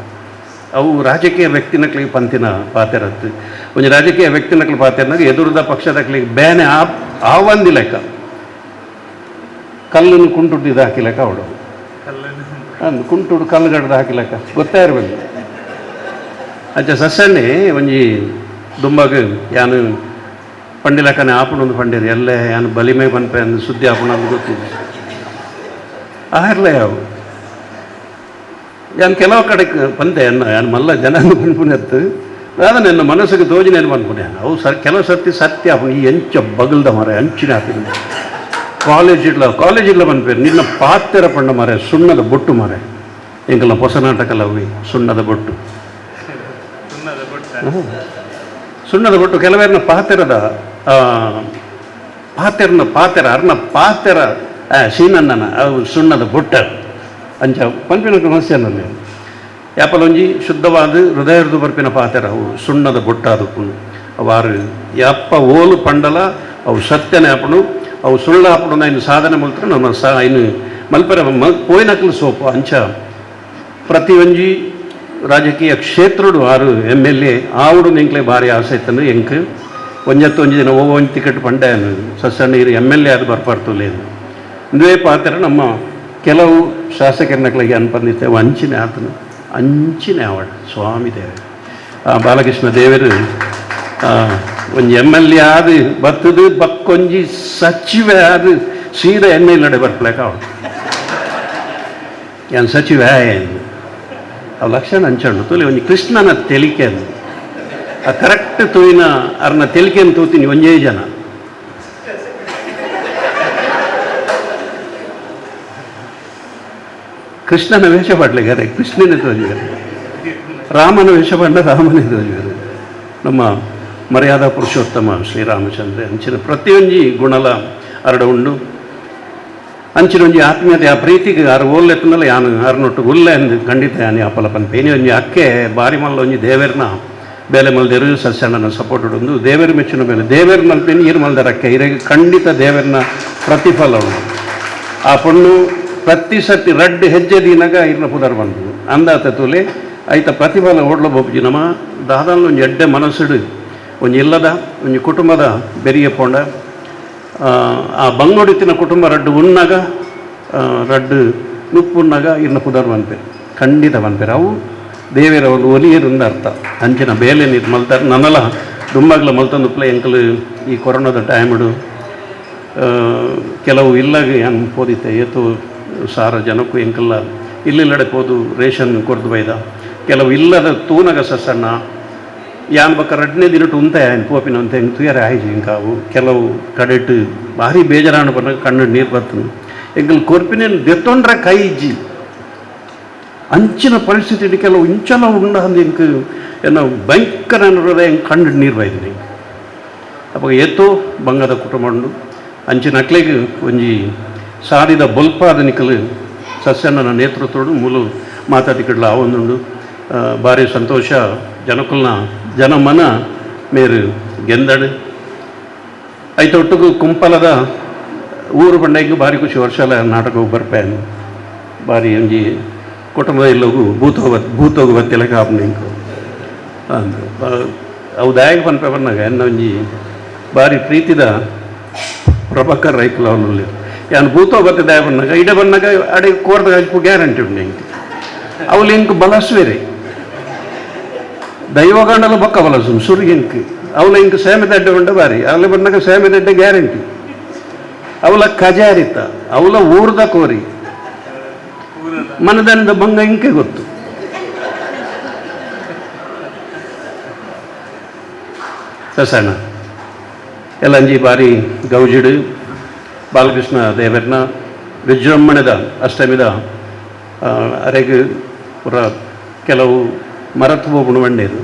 ಅವು ರಾಜಕೀಯ ವ್ಯಕ್ತಿನಕ್ಲಿಗೆ ಪಂತಿನ ಪಾತೆರತ್ತು. ಒಂಜಿ ರಾಜಕೀಯ ವ್ಯಕ್ತಿನಕ್ಲು ಪಾತೆರ್ನಾಗ ಎದುರುದ ಪಕ್ಷದಕ್ಲಿಗೆ ಬೇನೆ ಆವಂದಿ ಲೆಕ್ಕ ಕಲ್ಲನ್ನು ಕುಂಟುಡ್ದು ಇದು ಹಾಕಿಲೆಕ್ಕ ಅವಳು ಅಂದ್ ಕುಂಟುಡು ಕಲ್ಲು ಗಡ್ದು ಹಾಕಿಲೆಕ್ಕ ಗೊತ್ತೇ ಇರಬೇಕು. ಅಂಚ ಸಸ್ಯನ್ನೇ ಒಂಜಿ ದುಂಬಗ್ ಯಾನು ಪಂಡಿಲಕ್ಕನೆ ಆಪುಣೊಂದು ಪಂಡಿರು ಎಲ್ಲೇ ಯಾನು ಬಲಿಮೆ ಪನ್ಪೆ ಅಂದ್ ಸುದ್ದಿ ಆಪುಣ ಅಂದ್ ಗೊತ್ತಿದೆ ಆರ್ಲೆ ಅವು. ಯಾನ್ ಕೆಲವು ಕಡೆ ಪಂತೆ ಎನ್ನ ಯಾನ್ ಮಲ್ಲ ಜನ ಪನ್ಪುನೆತ್ತು ಅದ ನನ್ನ ಮನಸ್ಸಿಗೆ ತೋಜಿನೇನು ಪನ್ಪುನೆ ಅವು ಸರ್ ಕೆಲವು ಸರ್ತಿ ಸತ್ಯ ಆಪುಂಡು. ಈ ಎಂಚ ಬಗಲ್ದ ಮರ ಅಂಚಿನ ಆಪಿನ ಕಾಲೇಜ್ ಇಡ್ಲ ಕಾಲೇಜ್ ಇಡ್ಲ ಪನ್ಪೇರು ನಿನ್ನ ಪಾತೆರ ಪಂಡ ಮರೆ ಸುಣ್ಣದ ಬೊಟ್ಟು ಮರೆ ಎಂಕಲ್ನ ಹೊಸ ನಾಟಕ ಲವ್ವಿ ಸುಣ್ಣದ ಬೊಟ್ಟು ಸುಣ್ಣದ ಬೊಟ್ಟು ಕೆಲವೇರ್ನ ಪಾತೆರದ ಪಾತೆರ್ನ ಪಾತೆರ ಅರ್ನ ಪಾತೆರ ಸೀನಣ್ಣನ ಅವು ಸುಣ್ಣದ ಬುಟ್ಟ ಅಂಚ ಪನ್ಪಿನ ಸಮಸ್ಯೆ ಯಾಪಲೊಂಜಿ ಶುದ್ಧವಾದ ಹೃದಯರ್ದು ಬರ್ಪಿನ ಪಾತೆರ ಅವು ಸುಣ್ಣದ ಬುಟ್ಟ ಅದಕ್ಕೂ ಅವಾರು ಯಪ್ಪ ಓಲು ಪಂಡಲ ಅವು ಸತ್ಯನೇ ಆಪಣು ಅವು ಸುಳ್ಳ ಆಪಣು ಐನು ಸಾಧನೆ ಮಲ್ತ್ರ ನಮ್ಮ ಸಾ ಐನು ಮಲ್ಪರ ಪೋಯಿನಕ್ಲು ಸೋಪು ಅಂಚ ಪ್ರತಿಯೊಂಜಿ ರಾಜಕೀಯ ಕ್ಷೇತ್ರಡು ಆರು M L A ಆవుಡು ಎಂಕ್ಲೆ ಭಾರಿ ಆಸೆ ಇತ್ತಂದ್ರೆ ಎಂಕ್ ಒಂಜತ್ತು ಒಂಜಿ ದಿನ ಓ ಒಂಜಿ ಟಿಕೆಟ್ ಪಂಡೆ ಸಸ್ಯ ನೀರು M L A ಅದು ಬರ್ಪಾರ್ತುలేదు ಇಂದುವೇ ಪಾತ್ರ ನಮ್ಮ ಕೆಲವು ಶಾಸಕರನಕ್ಳಿಗೆ ಅನ್ಪಂದಿತ್ತೆ ಅಂಚಿನ ಆತನು ಅಂಚಿನ ಆವಡ ಸ್ವಾಮಿ ದೇವ ಆ ಬಾಲಕೃಷ್ಣ ದೇವರು ಒಂಜಿ M L A ಆದ್ ಬತ್ತದು ಬಕ್ಕೊಂಜಿ ಸಚಿವೆ ಆದ್ ಸೀದಾ ಎಮ್ ಎಲ್ ಎಡೆ ಬರ್ಪ್ಲೇಕ ಅವಳು ಏನು ಸಚಿವೆ ಏನು ಅವು ಲಕ್ಷಣ ಅಂಚಂಡು ತೂಲಿ ಒಂಜಿ ಕೃಷ್ಣನ ತೆಲಿಕೆ ಅದು ಆ ಕರೆಕ್ಟ್ ತೂಯಿನ ಅರ್ನ ತೆಲಿಕೆಯನ್ನು ತೂತೀನಿ ಒಂಜೇ ಜನ. ಕೃಷ್ಣನ ವೇಷ ಪಡ್ಲಿಕ್ಕೆ ಕೃಷ್ಣನೇ ತೋಜಿದ್ದಾರೆ, ರಾಮನ ವೇಷ ಪಂಡ ರಾಮನೇ ತೋಜಿದ್ದಾರೆ. ನಮ್ಮ ಮರ್ಯಾದಾ ಪುರುಷೋತ್ತಮ ಶ್ರೀರಾಮಚಂದ್ರ ಅಂಚಿನ ಪ್ರತಿಯೊಂಜಿ ಗುಣಲ ಅರಡ ಉಂಡು ಅಂಚಿನ ಒಂಜಿ ಆತ್ಮೀಯತೆ ಆ ಪ್ರೀತಿಗೆ ಆರು ಓಲ್ಲೆತ್ತನಲ್ಲ ಯಾನು ಅರ್ನೊಟ್ಟು ಉಲ್ಲೆ ಅಂದು ಖಂಡಿತ ಯಾನು ಅಪಲ ಪನ್ಪೆ. ಒಂಜಿ ಅಕ್ಕೆ ಬಾರಿ ಮಲ್ಲ ಒಂಜಿ ದೇವೆರ್ನ ಬೇಲೆ ಮಲ್ದೆರು ಸಸ್ಯಣ್ಣನ ಸಪೋರ್ಟ್ ಉಂಡು ದೇವೆರ್ ಮೆಚ್ಚಿನ ಬೇಲೆ ದೇವೆರ್ ಮಲ್ಪೇನಿ ಈರು ಮಲ್ದರ ಅಕ್ಕೆ ಇರೆಗೆ ಖಂಡಿತ ದೇವೆರ್ನ ಪ್ರತಿಫಲ ಉಂಡು. ಆ ಪೊಣ್ಣು ಪ್ರತಿ ಸರ್ತಿ ರಡ್ಡು ಹೆಜ್ಜೆ ದೀನಾಗ ಇರ್ನ ಪುದರ್ ಬಂದು ಅಂದಾತ ತೂಲೆ ಐತ ಪ್ರತಿಫಲ ಓಡ್ಲ ಬೊಬ್ಜಿ ನಮ್ಮ ದಾದಾನ ಒಂಜಿ ಎಡ್ಡೆ ಮನಸ್ಸುಡು ಒಂಜಿ ಇಲ್ಲದ ಒಂಜಿ ಕುಟುಂಬದ ಬೆರಿಯ ಪೋಂಡ ಆ ಬಂಗೊಡಿತಿನ ಕುಟುಂಬ ರಡ್ಡು ಉನ್ನಾಗ ರಡ್ಡು ನುಪ್ಪುನ್ನಾಗ ಇರ್ನ ಪುದರ್ ಪನ್ಪೆ ಖಂಡಿತ ಪನ್ಪೆರ್ ಅವು ದೇವೆರವರು ಒಲಿಯರಿಂದ ಅರ್ಥ ಅಂಚಿನ ಬೇಲೆ ನೀರು ಮಲ್ತಾರ ನನಲ ದುಮ್ಮಗ್ಲ ಮಲ್ತೊಂದುಪ್ಲೆ ಎಂಕಲು ಈ ಕೊರೋನಾದ ಟೈಮ್ಡು ಕೆಲವು ಇಲ್ಲಾಗ ಏನು ಪೋದಿತ್ತೆ ಏತು ಸಾರ ಜನಕ್ಕೂ ಎಂಕಲ್ಲ ಇಲ್ಲಿಲ್ಲಡೆ ಪೋದು ರೇಷನ್ ಕೊರ್ದು ಬೈದ ಕೆಲವು ಇಲ್ಲದ ತೂನಗ ಸಸಣ್ಣ ಯಾನ್ ಬಕ್ಕ ರಡ್ನೇ ದಿನಟು ಉಂತ ಏನು ಪೋಪಿನ ಅಂತ ಹೆಂಗೆ ತುಯರೆ ಆಯ್ತು ಇಂಕಾವು ಕೆಲವು ಕಡೆಟು ಭಾರಿ ಬೇಜಾರಾಣ ಬನ್ನ ಕಣ್ಣು ನೀರು ಬರ್ತದೆ ಎಂಕಲ್ ಕೊರ್ಪಿನ ದೆತ್ತೊಂಡ್ರೆ ಕೈ ಇಜ್ಜಿ ಅಂಚಿನ ಪರಿಸ್ಥಿತಿ ಕೆಲವು ಇಂಚಲ ಉಂಡ ಅಂದು ಎಂಕ್ ಏನೋ ಭಯಂಕರ ಹೃದಯ ಕಣ್ಣು ನೀರು ಬೈದಿನಿ. ಅವಾಗ ಏತೋ ಬಂಗದ ಕುಟುಂಬ ಉಂಡು ಅಂಚಿನ ಅಕ್ಲೆಗ್ ಒಂಜಿ ಸಾರಿದ ಬೊಲ್ಪಾದ ನಿಕಲು ಸಸ್ಯಣ್ಣನ ನೇತೃತ್ವಡು ಮೂಲು ಮಾತಾಡಿಕಡ್ಲ ಆವೊಂದುಂಡು. ಭಾರಿ ಸಂತೋಷ ಜನಕುಲ್ನ ಜನಮನ ಮೇರು ಗೆಂದಡು ಐತೊಟ್ಟುಗು ಕುಂಪಲದ ಊರು ಪಂಡ ಭಾರಿ ಖುಷಿ ವರ್ಷಲ ನಾಟಕ ಬರ್ಪೇನು ಭಾರಿ ಒಂಜಿ ಕುಟುಂಬ ಇಲ್ಲಗು ಭೂತೋಗ ಭೂತೋಗು ಬತ್ತಿಲ್ಲ ಕಾಪುನ ಇಂಕು ಅಂದು ಅವು ದಾಯಕ ಪನ್ಪೆ ಪನ್ನಾಗ ಎನ್ನ ಒಂಜಿ ಭಾರಿ ಪ್ರೀತಿದ ಪ್ರಭಾಕರ್ ರೈಕುಲು ಅವನಲ್ಲಿ ಯಾನ್ ಭೂತೋ ಬತ್ತೆ ದಾಯ ಬನ್ನಾಗ ಇಡ ಬನ್ನಾಗ ಅಡೆ ಕೋರ್ದ ಗ್ಯಾರಂಟಿ ಉಂಡು ಇಂಕ್ ಅವಳು ಇಂಕ್ ಬಲಸ್ವೇರೆ ದೈವಗಂಡಲ ಬೊಕ್ಕ ಬಲಸು ಸುರಿಗೆ ಇಂಕ್ ಅವಳ ಇಂಕ್ ಸೇಮೆದಡ್ಡೆ ಉಂಡ ಬಾರಿ ಅವಳ ಬನ್ನಾಗ ಸೇಮೆದಡ್ಡೆ ಗ್ಯಾರಂಟಿ ಅವಳ ಕಜಾರಿತ ಅವಳ ಊರ್ದ ಕೋರಿ ಮನದಂದ ಬಂಗ ಇಂಕೆ ಗೊತ್ತು. ಸಸಣ್ಣ ಎಲ್ಲಂಜಿ ಬಾರಿ ಗೌಜಿಡು ಬಾಲಕೃಷ್ಣ ದೇವರ್ನ ವಿಜೃಂಭಣೆದ ಅಷ್ಟಮಿದ ಅರೆಗ್ ಪೂರ ಕೆಲವು ಮರತ್ ಹೋಗುಣ ಬಂಡೇರು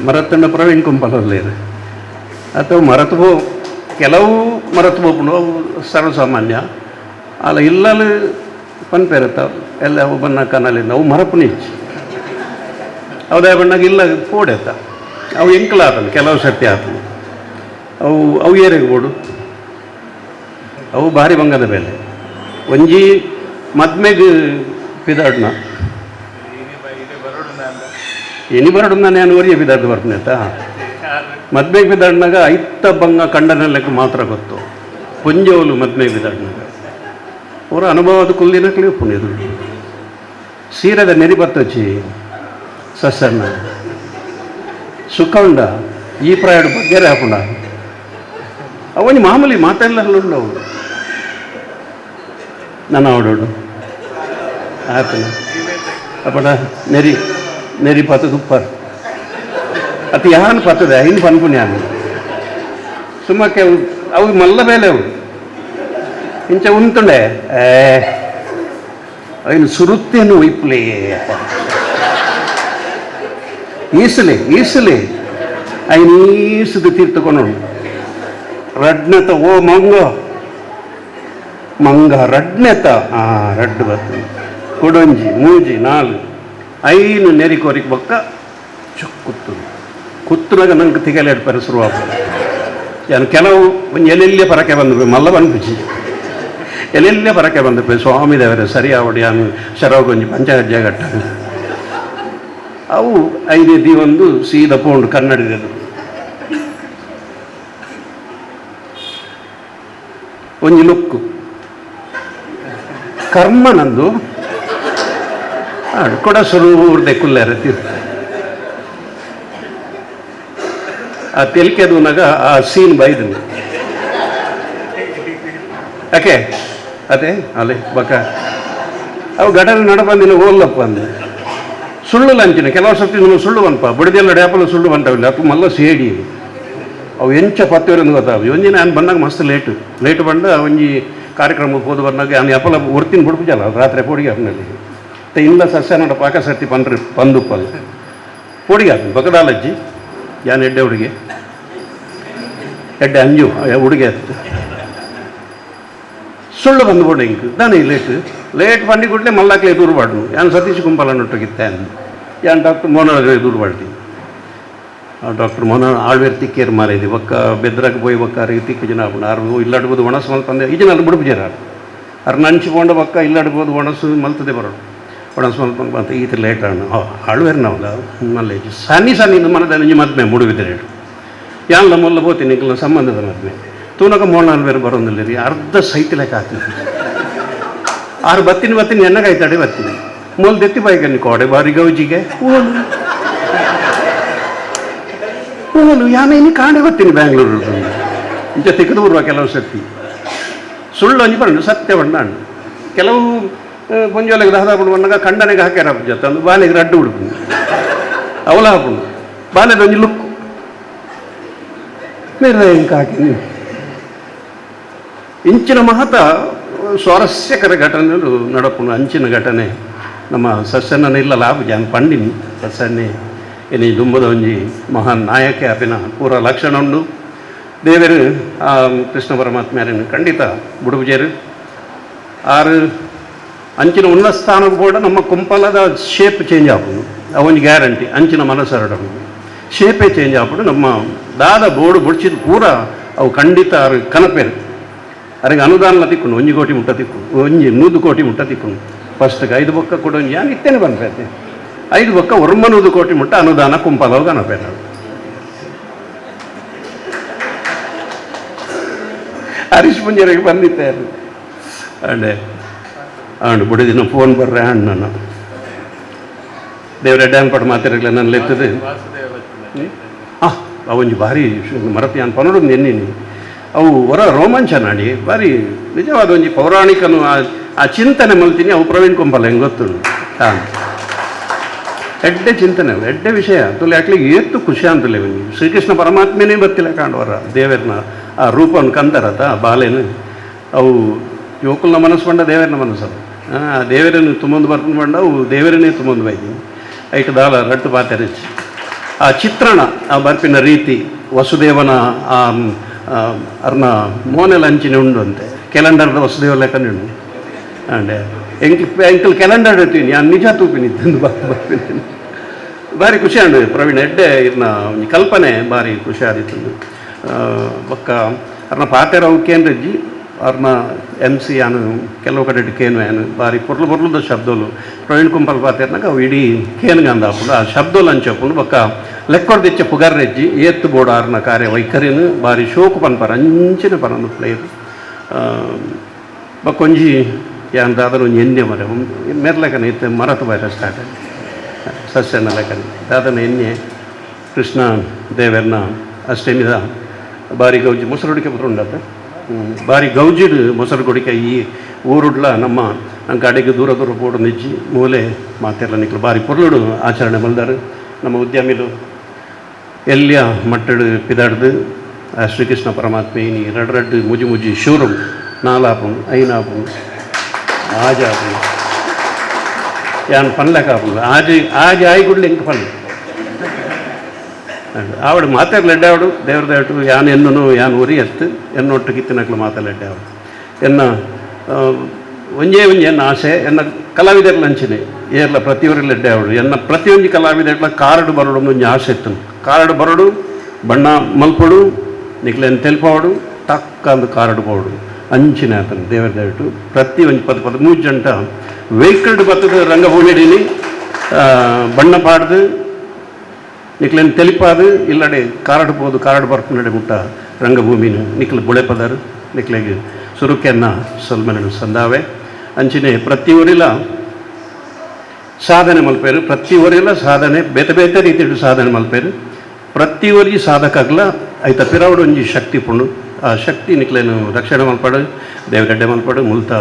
ಮರತ್ತಂಡ ಪ್ರವೀಣ್ ಕುಂಪಲಲ್ಲೇರು ಅಥವಾ ಮರತ್ ಹೋ ಕೆಲವು ಮರತ್ ಹೋಗುಣ ಅವು ಸರ್ವಸಾಮಾನ್ಯ ಅಲ್ಲ ಇಲ್ಲಲು ಪನ್ಪೇರತ್ತ ಎಲ್ಲ ಅವು ಬಣ್ಣ ಕನಲಿಂದ ಅವು ಮರಪುನ ಇಚ್ಚಿ ಅವು ಬಣ್ಣಗೆ ಇಲ್ಲ ಪೋಡೆತ್ತ ಅವು ಎಂಕಲ ಆತನ ಕೆಲವು ಸರ್ತಿ ಆತನ ಅವು ಅವು ಏರೆಗೆ ಬೋಡು ಅವು ಭಾರಿ ಬಂಗದ ಬೇಲೆ ಒಂಜಿ ಮದ್ಮೆಗ್ ಪಿದಾಡ್ನ ಎನಿ ಬರಡು ನಾನು ಒರಿಯ ಪಿದಾಡ್ದು ಬರ್ಪುನೆತ್ತ ಮದ್ಮೆಗೆ ಪಿದಾಡ್ನಾಗ ಐತ ಬಂಗ ಕಂಡನಲೆಕ್ಕ ಮಾತ್ರ ಗೊತ್ತು ಪೊಂಜೋಲು ಮದ್ಮೆಗೆ ಪಿದಾಡ್ನಾಗ ಅವರ ಅನುಭವದ ಕುಲ್ಲಿನಕ್ಲಿ ಉಪ್ಪುನಿದು ಸೀರೆದ ನೆರಿ ಬತ್ತೊಚ್ಚಿ ಸಸಣ್ಣ ಸುಖ ಉಂಡ ಈ ಪ್ರಾಯಡು ಬಗ್ಗೆರೆ ಹಾಪುಂಡ ಅವನಿ ಮಾಮೂಲಿ ಮಾತಾಡಲ್ಲ ನನ್ನ ಅವಡೋಡು ಆತನ ಅಪ್ಪಡ ನೆರಿ ನೆರಿ ಪತ್ತ ತುಪ್ಪರ್ ಅತಿ ಯಾನ್ ಪತ್ತದೆ ಐನ್ ಪನ್ಪುನಿ ಯಾನು ಸುಮ್ಮಕ್ಕೆ ಅವು ಮಲ್ಲ ಬೇಲೆ ಅವು ಇಂಚ ಉಂತುಂಡೆ ಏ ಐನು ಸುರುತ್ತೇನು ಒಯ್ಪುಲೇ ಅಪ್ಪ ಈಸಲೆ ಈಸಲೆ ಐನು ಈಸದು ತೀರ್ಥಕೊಂಡು ರಡ್ನೆತ ಓ ಮಂಗ ಮಂಗ ರಡ್ನೆತ ಆ ರಡ್ಡು ಬರ್ತದೆ ಕೊಡೊಂಜಿ ಮೂಜಿ ನಾಲ್ ಐನು ನೆರಿ ಕೋರಿಕ್ ಬೊಕ್ಕ ಚುಕ್ ಕುತ್ತು ಕುತ್ತುನಾಗ ನಂಗೆ ತಿಗಲೆ ಎಡ್ಪರೆ ಶುರುವಾಪುಂಡು. ಯಾನ್ ಕೆಲವು ಒಂಜಿ ಎಲ್ಲೆಲ್ಲೇ ಪರಕೆ ಬಂದು ಮಲ್ಲ ಪನ್ಪುಜಿ ಎಲ್ಲೆಲ್ಲೇ ಪರಕೆ ಬಂದು ಸ್ವಾಮಿ ದೇವರೇ ಸರಿ ಆವಡ್ ಯಾನ್ ಶರವಗೊಂಜಿ ಪಂಚಾಯತ್ ಜಾಗಟ್ಟ ಅವು ಐದೇ ದೀವೊಂದು ಸೀದಾ ಪೋಂಡು ಕನ್ನಡಿದದು ಒಂಜಿ ಲುಕ್ಕು ಕರ್ಮ ನಂದು ಕೊಡ ಸುರೂರ್ದೆ ಕುಲ್ಲೆರ ಆ ತೆಲಿಕೆದೂನಾಗ ಆ ಸೀನ್ ಬೈದನು ಯಾಕೆ ಅದೇ ಅಲ್ಲೇ ಬಕ ಅವು ಘಟನೆ ನಡಬಂದಿನ ಓಲ್ಲಪ್ಪ ಅಂದೆ ಸುಳ್ಳು ಲಂಚಿನ ಕೆಲವು ಸರ್ತಿ ನಮ್ಮ ಸುಳ್ಳು ಬಂಪ ಬಡಿದೆಲ್ಲ ಡ್ಯಾಪಲ್ಲ ಸುಳ್ಳು ಬಂತವಿಲ್ಲ ಅದು ಮಲ್ಲ ಸೇಡಿ ಅವು ಎಂಚ ಪತ್ತಿವರೆಂದು ಗೊತ್ತಾವು. ಒಂಜಿ ನಾನು ಬಂದಾಗ ಮಸ್ತ್ ಲೇಟು ಲೇಟ್ ಬಂದ ಒಂಜಿ ಕಾರ್ಯಕ್ರಮ ಪೋದು ಬಂದಾಗ ನಾನು ಯಪಲ ಒರ್ತಿನ ಬುಡ್ಪುಜಲ್ಲ ರಾತ್ರಿ ಪೋಡಿಗೆ ಆಪ್ನಲ್ಲಿ ಮತ್ತೆ ಇಲ್ಲ ಸಸ್ಯ ನೋಡ ಪಾಕ ಸರ್ತಿ ಪಂಡ್ರಿ ಪಂದುಪ್ಪಲ್ಲ ಪೋಡಿಗೆ ಆಪ್ನ ಬಕದಾಲಜ್ಜಿ ಯಾನ್ ಎಡ್ಡೆ ಹುಡುಗಿ ಎಡ್ಡೆ ಅಂಜು ಹುಡುಗಿ ಆಯ್ತು ಸುಳ್ಳು ಬಂದು ಇಂಕ್ ದಾನೆ ಲೇಟ್ ಲೇಟ್ ಬಂಡಿ ಕೂಡಲೇ ಮಲ್ಲಾಕ್ಲೆ ದೂರ ಬಾಡ್ನು ಯಾನ್ ಸತೀಶ್ ಕುಂಪಾಲ ನೊಟ್ಟಗಿತ್ತೆ ಯಾನ್ ಡಾಕ್ಟರ್ ಮೋಹನ್ ದೂರ ಬಾಡ್ತೀನಿ. ಡಾಕ್ಟರ್ ಮೋಹನ್ ಆಳ್ವೇರ್ ತಿಕ್ಕೇರು ಮಾರೈದಿ ಬೊಕ್ಕ ಬೆದ್ರಾಗ ಪೋಯಿ ಬೊಕ್ಕ ಅರಿಗೆ ತಿಕ್ಕು ಜನ ಆಪುಂಡು ಆರು ಇಲ್ಲಡ್ಬೋದು ಒಣಸು ಮಲ್ಪಂದೆ ಈ ಜನ ಅಲ್ಲಿ ಬುಡುಪುಜಾರ ಆರು ನಂಚಿ ಪೋಂಡ ಬೊಕ್ಕ ಇಲ್ಲಡ್ಬೋದು ಒಣಸು ಮಲ್ತದೆ ಬರೋಡು ಒಣಸು ಮಲ್ಪ ಅಂತ ಈತ ಲೇಟ್ ಆಣು ಆಳ್ವೇರ್ ನಾವಲ್ಲ ಮಲ್ಲೇಜ್ ಸನಿ ಸನಿ ಮನದ ಒಂಜಿ ಮದ್ಮೆ ಮುಡುಬಿದ್ರೆ ಯಾನ್ಲ ಮೊಲ್ಲ ಪೋತೀನಿ ನಿಕ್ಲ ಸಂಬಂಧದ ಮದ್ಮೆ ತೂನಕ ಮೋಣ ಆಳ್ವೇರ್ ಬರೋದಿಲ್ಲ ರೀ ಅರ್ಧ ಸೈತಿಲೆಕ್ಕ ಹಾಕ್ತೀನಿ ಆರು ಬತ್ತಿನ ಬತ್ತಿನ ಎಣ್ಣಗಾಯ್ತಾಡೆ ಬತ್ತೀನಿ ಮೂಲ ದೆತ್ತಿ ಬಾಯ್ಕನ್ನಿ ಕೋಡೆ ಬಾರಿ ಗೌಜಿಗೆ ಓಲು ಓಲು ಯಾನ ಇನ್ನು ಕಾಣೆ ಬರ್ತೀನಿ ಬ್ಯಾಂಗ್ಳೂರು ಇಂಚ ತೆಗೆದು ಬರುವ ಕೆಲವು ಸರ್ತಿ ಸುಳ್ಳು ಅಂಜಿ ಬಣ್ಣ ಸತ್ಯ ಬಣ್ಣ ಅಣ್ಣ ಕೆಲವು ಪೊಂಜೋಲೆಗೆ ದಾದ ಬಂದಾಗ ಖಂಡನೆಗೆ ಹಾಕ್ಯಾರ ಜೊತೆ ಅಂದು ಬಾಲೆಗೆ ರಡ್ಡು ಉಡುಪು ಅವಲ ಹಾಪುಂಡು ಬಾಲೆದ ಒಂಜಿ ಲುಕ್ಕು ಮೇರೆ ಇಂಕ ಹಾಕಿ ನೀವು ಇಂಚಿನ ಮಹತ ಸ್ವಾರಸ್ಯಕರ ಘಟನೆಗಳು ನಡಪುಂಡು. ಅಂಚಿನ ಘಟನೆ ನಮ್ಮ ಸಸ್ಯನ ಇಲ್ಲ ಲಾಭ ಜಾನ್ ಪಂಡಿನಿ ಸಸ್ಯನ್ನೇ ಇನಿ ದುಂಬದ ಒಂಜಿ ಮಹಾನ್ ನಾಯಕೆ ಅಪಿನ ಪೂರ ಲಕ್ಷಣ ಉಂಡು. ದೇವರು ಆ ಕೃಷ್ಣ ಪರಮಾತ್ಮ್ಯಾರನ್ನು ಖಂಡಿತ ಬುಡುಪುಜೇರು ಆರು ಅಂಚಿನ ಉನ್ನತ ಸ್ಥಾನಕ್ಕೆ ಕೂಡ ನಮ್ಮ ಕುಂಪಲದ ಶೇಪ್ ಚೇಂಜ್ ಆಪುಂಡು ಅವೊಂಜಿ ಗ್ಯಾರಂಟಿ ಅಂಚಿನ ಮನಸ್ಸರಡ ಶೇಪೇ ಚೇಂಜ್ ಆಪುಂಡು. ನಮ್ಮ ದಾದ ಬೋರ್ಡು ಬುಡ್ಚಿದ ಪೂರ ಅವು ಖಂಡಿತ ಆರು ಕನಪೇರು ಅರೆಗೆ ಅನುದಾನ ತಿಕ್ಕೊಂಡು ಒಂಜಿ ಕೋಟಿ ಮುಟ್ಟ ತಿಕ್ಕು ಒಂಜಿ 100 ಕೋಟಿ ಮುಟ್ಟ ತಿಕ್ಕೊಂಡು ಫಸ್ಟ್ಗೆ 5 ಬೊಕ್ಕ ಕೂಡ ಒಂಜಿ ಯಾನ್ ಇತ್ತೇನೆ ಪನ್ಪೆ 5 ಬೊಕ್ಕ 900 ಕೋಟಿ ಮುಟ್ಟ ಅನುದಾನ ಕುಂಪಲವು ಕನಪೇರು. ಹರೀಶ್ ಪುಂಜರಿಗೆ ಬಂದಿತ್ತೆ ಅಂಡೆ ಅಂಡು ಬುಡಿದಿನ ಫೋನ್ ಬರ್ರೆ ಅಣ್ಣ ನಾನು ದೇವರ ಡ್ಯಾನ್ ಪಟ್ಟು ಮಾತಿರಲಿಲ್ಲ ನನ್ನ ಲೆತ್ತದೆ ಅವೊಂಜಿ ಭಾರಿ ಮರತಿ ಅನ್ ಪನಡು ನೆನ್ನಿನಿ ಅವು ಹೊರ ರೋಮಾಂಚ ನಾಡಿ ಭಾರಿ ನಿಜವಾದ ಒಂಜಿ ಪೌರಾಣಿಕನು ಆ ಚಿಂತನೆ ಮಲ್ತೀನಿ ಅವು ಪ್ರವೀಣ್ ಕುಂಬಲ್ ಹೆಂಗೆ ಗೊತ್ತುಂಡು. ಹಾಂ ಎಡ್ಡೆ ಚಿಂತನೆ ಅವು ಎಡ್ಡೆ ವಿಷಯ ತುಲೆ ಅಟ್ಲಿಗೆ ಏತ್ತು ಖುಷಿ ಅಂತಲೇ ಶ್ರೀಕೃಷ್ಣ ಪರಮಾತ್ಮನೇ ಬತ್ತಿಲ್ಲ ಕಾಂಡವರ ದೇವರನ್ನ ಆ ರೂಪವನ್ನು ಕಂದರತ ಬಾಲೇನು ಅವು ಯುವಕುಲ್ನ ಮನಸ್ಸು ಬಂಡ ದೇವರನ್ನ ಮನಸ್ಸು ಆ ದೇವರನ್ನು ತುಂಬೊಂದು ಬರ್ಕೊಂಡು ಬಂಡ ಅವು ದೇವರನ್ನೇ ತುಂಬೊಂದು ಬೈದಿ ಐಟು ದಾಲ ರಟ್ಟು ಪಾತೆರಚಿ ಆ ಚಿತ್ರಣ ಆ ಬರ್ಪಿನ ರೀತಿ ವಸುದೇವನ ಆ ಅರ್ನ ಮೋನೆಲ ಅಂಚಿನ ಉಂಡು ಅಂತೆ ಕ್ಯಾಲೆಂಡರ್ದ ವಸುದೇವ ಲೆಕ್ಕನೆ ಉಂಡು ಅಂಡೆ ಎಂಕ್ ಎಂಕಲ್ ಕ್ಯಾಲೆಂಡರ್ ಇರ್ತೀನಿ ನಾನು ನಿಜ ತೂಪಿನಿ ಇದ್ದಂದು ಬರ್ಪಿನಿ ಭಾರಿ ಖುಷಿ ಅಂಡು ಪ್ರವೀಣ್ ಎಡ್ಡೆ ಇರ್ನ ಒಂಜಿ ಕಲ್ಪನೆ ಭಾರಿ ಖುಷಿ ಆದಿತ್ತು. ಬೊಕ್ಕ ಅರ್ನ ಪಾತೆರವು ಕೇಂದ್ರಜ್ಜಿ ಅರ್ನ ಎಮ್ ಸಿ ಆನು ಕೆಲವು ಕಡೆ ಕೇನು ಏನು ಭಾರಿ ಪೊರ್ಲು ಪೊರ್ಲುದ ಶಬ್ದಲು ಪ್ರವೀಣ್ ಕುಂಪಲ್ ಪಾತೆರ್ನಾಗ ಅವು ಇಡೀ ಕೇನ್ಗಂದ ಆಪುಂಡು ಆ ಶಬ್ದಲು ಅಂಚಪ್ಪುಂಡು ಬೊಕ್ಕ ಲೆಕ್ಕೊಡ್ದಿಚ್ಚ ಪುಗರ್ರೆಜ್ಜಿ ಏತ್ತು ಬೋಡು ಆರ್ನ ಕಾರ್ಯ ವೈಖರಿನ ಭಾರಿ ಶೋಕು ಪನ್ಪರ ಅಂಚಿನ ಪನೊಂದು ಪ್ಲೇಯರ್ ಬೊಕ್ಕ ಒಂಜಿ ಯಾನ್ ದಾದನ ಒಂಜಿ ಎಣ್ಣೆ ಮರ ಮೆರ್ಲೆಕನೆ ಇತ್ತೆ ಮರತ ಬೈರ ಸ್ಟಾರ್ಟ್ ಸಸ್ಯನ ಲೆಕ್ಕನೆ ದಾದನ ಎಣ್ಣೆ ಕೃಷ್ಣ ದೇವರ್ನ ಅಷ್ಟಮಿದ ಬಾರಿ ಗೌಜಿ ಮೊಸರು ಹುಡಿಕೆ ಉಂಡತ್ತ ಬಾರಿ ಗೌಜಿಡ್ ಮೊಸರು ಕೊಡಿಕೆ ಈ ಊರುಡ್ಲ ನಮ್ಮ ಕಡೆಗೆ ದೂರ ದೂರ ಬೋಡು ನಿಜ್ಜಿ ಮೂಲೆ ಮಾತೆಲ್ಲ ನಿಕ್ಲು ಬಾರಿ ಪೊರ್ಲುಡು ಆಚರಣೆ ಮಲ್ದಾರು. ನಮ್ಮ ಉದ್ಯಮಿಲು ಎಲ್ಲಿಯ ಮಟ್ಟಡು ಪಿದಾಡ್ದು ಆ ಶ್ರೀಕೃಷ್ಣ ಪರಮಾತ್ಮೆ ಇನಿ ರಡ್ ರಡ್ ಮುಜಿ ಮುಜಿ ಶೂರಂ ನಾಲಾಪುಂಡು ಐನಾಪುಂಡು ಆಜಾಪುಂಡು ಯಾನ್ ಪನ್ಲೆಕ ಆಪುಂಡು ಆಜಿ ಆಜಿ ಆಯಿ ಗುಡ್ಲೆ ಇಂಕ್ ಪನ್ಲೆ ಆವಡು ಮಾತಾಡ್ಲೆಡ್ಡೆ ಆವಡು ದೇವ್ರ ದೇವಟು ಯಾನ್ ಎನ್ನುನು ಯಾನ್ ಉರಿ ಎತ್ತು ಎನ್ನೊಟ್ಟು ಕಿತ್ತಿನಕ್ಲು ಮಾತಾಡ್ಲೆಡ್ಡೆ ಆವಡು. ಎನ್ನ ಒಂಜೇ ಒಂಜಿ ಎನ್ನ ಆಸೆ, ಎನ್ನ ಕಲಾವಿದರ್ಲ ಅಂಚಿನೆ ಏರ್ಲ ಪ್ರತಿಯೊರಿಲೆಡ್ಡೆ ಆವಡು. ಎನ್ನ ಪ್ರತಿಯೊಂಜಿ ಕಲಾವಿದರ್ಲ ಕಾರಡು ಬರಡು ಒಂಜಿ ಆಸೆ ಇತ್ತು. ಕಾರಡು ಬರಡು, ಬಣ್ಣ ಮಲ್ಪಡು, ನಿಕ್ಲೇನು ತೆಲ್ಪಾವಡು, ತಕ್ಕ ಅಂದು ಕಾರಡು ಪೋವಡು ಅಂಚಿನ ಆತನ ದೇವರ ದಯವಿಟ್ಟು. ಪ್ರತಿ ಒಂಜಿ ಪದ ಪದ ಮೂಜಿ ಜಂಟ ವೆಹಿಕಲ್ಡ್ ಬತ್ತದ ರಂಗಭೂಮಿಡೀನಿ ಬಣ್ಣ ಪಾಡ್ದು ನಿಕ್ಲೇನು ತೆಲಿಪಾದು ಇಲ್ಲಡೆ ಕಾರಡು ಪೋದು ಕಾರಡು ಬರ್ಪುನಡೆ ಮುಟ್ಟ ರಂಗಭೂಮಿನ ನಿಕ್ಲು ಬುಳೆಪದರು. ನಿಕ್ಲೆಗ್ ಸುರುಕೆನ್ನ ಸೊಲ್ಮೆನಡು ಸಂದಾವೆ. ಅಂಚಿನೆ ಪ್ರತಿ ಊರಿಲ ಸಾಧನೆ ಮಲ್ಪೇರು, ಪ್ರತಿ ಊರಿಲ ಸಾಧನೆ ಬೇತೆ ಬೇತೆ ರೀತಿಯಲ್ಲಿ ಸಾಧನೆ ಮಲ್ಪೇರು. ಪ್ರತಿ ಊರಿಗೆ ಸಾಧಕಾಗ್ಲ ಐತ ಪಿರವಡು ಒಂಜಿ ಶಕ್ತಿ ಪುಂಡು. ಆ ಶಕ್ತಿ ನಿಕ್ಲೇನು ರಕ್ಷಣೆ ಮಲ್ಪಡು, ದೇವಗಡ್ಡೆ ಮಲ್ಪಡು, ಮುಲ್ತ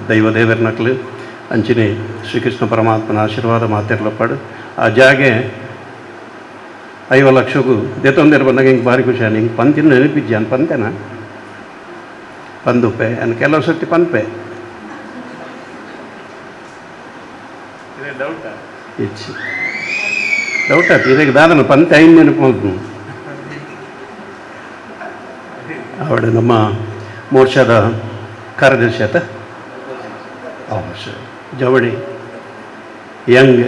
ದೈವ ದೇವರ್ನಕ್ಲು ಅಂಚಿನೆ ಶ್ರೀಕೃಷ್ಣ ಪರಮಾತ್ಮನ ಆಶೀರ್ವಾದ ಮಾತಿರ್ಲಪ್ಪಾಡು. ಆ ಜಾಗೆ 50 ಲಕ್ಷಕ್ಕೂ ದೇತೊಂದೇರು ಬಂದಾಗ ಹಿಂಗೆ ಭಾರಿ ಖುಷಿ. ಹಿಂಗೆ ಪಂತಿನ ನೆನಪಿಜ್ಜಿ ಅನ್ ಪಂತೆನ ಪಂದುಪೆ ಅನ್ ಕೆಲವು ಸರ್ತಿ ಪನ್ಪೆ ಇಚ್ಚಿ ಡೌಟ್ ಆಯ್ತು. ಇದಕ್ಕೆ ದಾದನ ಪಂತೆ ಐದು ನೆನಪು ಮಲ್ಪು. ಅವಳು ನಮ್ಮ ಮೋರ್ಚಾದ ಕಾರ್ಯದರ್ಶಿ ಆತ ಜವಳಿ ಯಂಗ್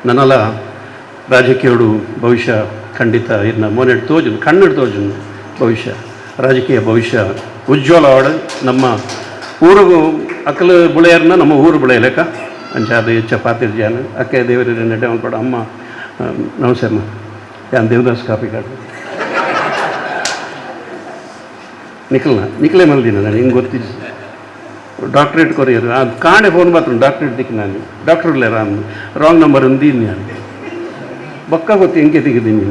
ನನಲ ರಾಜಕೀಯಡು ಭವಿಷ್ಯ ಖಂಡಿತ ಇನ್ನು ಮೋನೆಡ್ ತೋಜುನು, ಕಣ್ಣು ತೋಜುನು ಭವಿಷ್ಯ, ರಾಜಕೀಯ ಭವಿಷ್ಯ ಉಜ್ವಲ ಅವಳು. ನಮ್ಮ ಊರಿಗೂ ಅಕ್ಕಲು ಬುಳೆಯರ್ನ ನಮ್ಮ ಊರು ಬುಳೆಯಲೇಕ ಅಂಚ ಅದು ಹೆಚ್ಚ ಪಾತಿರ್ಜಾನು ಅಕ್ಕೆ ದೇವರ ನೆಡ್ಡೆ ಮಲ್ಪಡ. ಅಮ್ಮ ನಮಸ್ತೆ ಅಮ್ಮ. ಯಾನ್ ದೇವದಾಸ್ ಕಾಪಿಕಾಡು ನಿಖಲ್ನ ನಿಖಲೇ ಮಲ್ದಿನ ನಾನು ಹಿಂಗೆ ಗೊತ್ತಿದ್ದು ಡಾಕ್ಟ್ರೇಟ್ ಕೊರಿಯರು ಅದು ಕಾಣೆ ಫೋನ್ ಮಾತ್ರ ಡಾಕ್ಟ್ರೇಟ್ ದಿಕ್ಕ ನಾನು ಡಾಕ್ಟ್ರ್ ಇಲ್ಲೇರ ರಾಂಗ್ ನಂಬರ್ ಅಂದೀನಿ ನಾನು ಬೊಕ್ಕ ಗೊತ್ತು ಹೆಂಗೆ ತೆಗೆದೀನಿ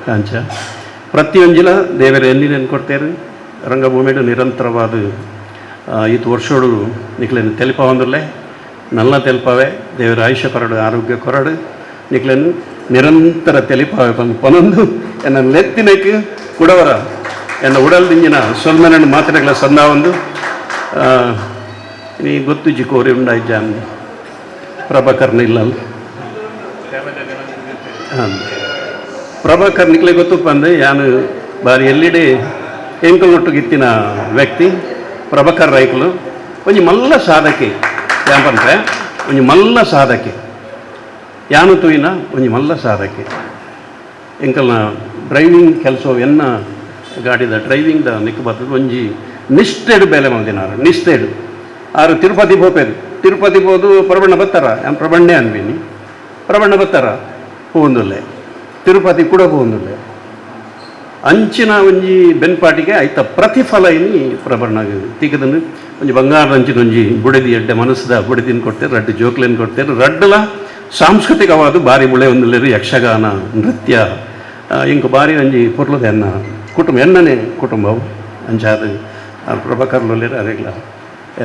ಕಾಂಚ. ಪ್ರತಿಯೊಂಜಿಲ ದೇವರ ಎಲ್ಲಿ ನೆನ್ ಕೊಡ್ತೇರು ರಂಗಭೂಮಿಡು ನಿರಂತರವಾದ ಈತ ವರ್ಷೋಡು ನಿಕ್ಲೇನು ತೆಲಿಪವಂದ್ರಲೆ ನಲ್ಲ ತೆಲ್ಪವೆ. ದೇವರ ಆಯುಷ್ಯ ಕೊರಡು, ಆರೋಗ್ಯ ಕೊರಡು, ನಿಕ್ಲೇನು ನಿರಂತರ ತೆಲಿಪಾವೆ ಬಂದು ಪನೊಂದು ಎನ್ನ ಲೆತ್ತಿನಕ್ಕೆ ಕುಡವರ ಎನ್ನ ಉಡಲ್ ದಿಂಜಿನ ಸೊಲ್ಮೆನನ್ನು ಮಾತನಾಗಲ ಸಂದ ಒಂದು ನೀ ಗೊತ್ತು ಕೋರಿ ಉಂಡಾಯ್ಜಾನ್ ಪ್ರಭಾಕರ್ನ ಇಲ್ಲ. ಹಾಂ, ಪ್ರಭಾಕರ್ ನಿಕ್ಲೆ ಗೊತ್ತಪ್ಪ ಅಂದೆ ಯಾನು ಬಾರಿ ಎಲ್ಲಿಡೆ ಎಂಕಲ್ನೊಟ್ಟಿಗೆ ಇತ್ತಿನ ವ್ಯಕ್ತಿ ಪ್ರಭಾಕರ್ ರೈಕುಲು. ಒಂಜಿ ಮಲ್ಲ ಸಾಧಕೆ ಯಾಪಂದ್ರೆ ಒಂಜಿ ಮಲ್ಲ ಸಾಧಕೆ ಯಾನು ತೂಯಿನ ಒಂಜಿ ಮಲ್ಲ ಸಾಧಕೆ. ಎಂಕಲ್ನ ಡ್ರೈವಿಂಗ್ ಕೆಲಸ ಎನ್ನ ಗಾಡಿದ ಡ್ರೈವಿಂಗ್ the Nick ಬರ್ತದೆ. ಒಂಜಿ ನಿಷ್ಠೆಡ್ ಬೇಲೆ ಮಲ್ದಿನಾರು ನಿಷ್ಠೆಡ್. ಆರು ತಿರುಪತಿ ಪೋಪೇರು, ತಿರುಪತಿ ಪೋದು ಪ್ರಬಣ್ಣ ಬತ್ತಾರ, ಯಾನ್ ಪ್ರಬಣ್ಣೆ ಅನ್ವಿನಿ ಪ್ರಬಣ್ಣ ಬತ್ತಾರ ಪೋಂದುಲ್ಲೆ, ತಿರುಪತಿ ಕೂಡ ಪೋಂದುಲ್ಲೆ. ಅಂಚಿನ ಒಂಜಿ ಬೆನ್ಪಾಟಿಗೆ ಐತ ಪ್ರತಿಫಲ ಇನಿ ಪ್ರಬಣ್ಣ ತಿಕ್ಕದನ್ನು ಒಂಜಿ ಬಂಗಾರದ ಅಂಚಿನ ಒಂಜಿ ಬುಡದಿ, ಎಡ್ಡೆ ಮನಸ್ಸದ ಬುಡದಿನ ಕೊಡ್ತೇವೆ, ರಡ್ಡು ಜೋಕ್ಲೇನು ಕೊಡ್ತೇವೆ. ರಡ್ಡಲ ಸಾಂಸ್ಕೃತಿಕವಾದ ಬಾರಿ ಬುಳೆ ಒಂದುಲ್ಲೇರು ಯಕ್ಷಗಾನ ನೃತ್ಯ ಇಂಕ ಬಾರಿ ಒಂಜಿ ಪೊರ್ಲದ ಎನ್ನ ಕುಟುಂಬ ಎನ್ನನೇ ಕುಟುಂಬವು ಅಂಚಾದ ಪ್ರಭಾಕರ್ ಲೊಲ್ಲೇರು. ಅರೆಗ್ಲ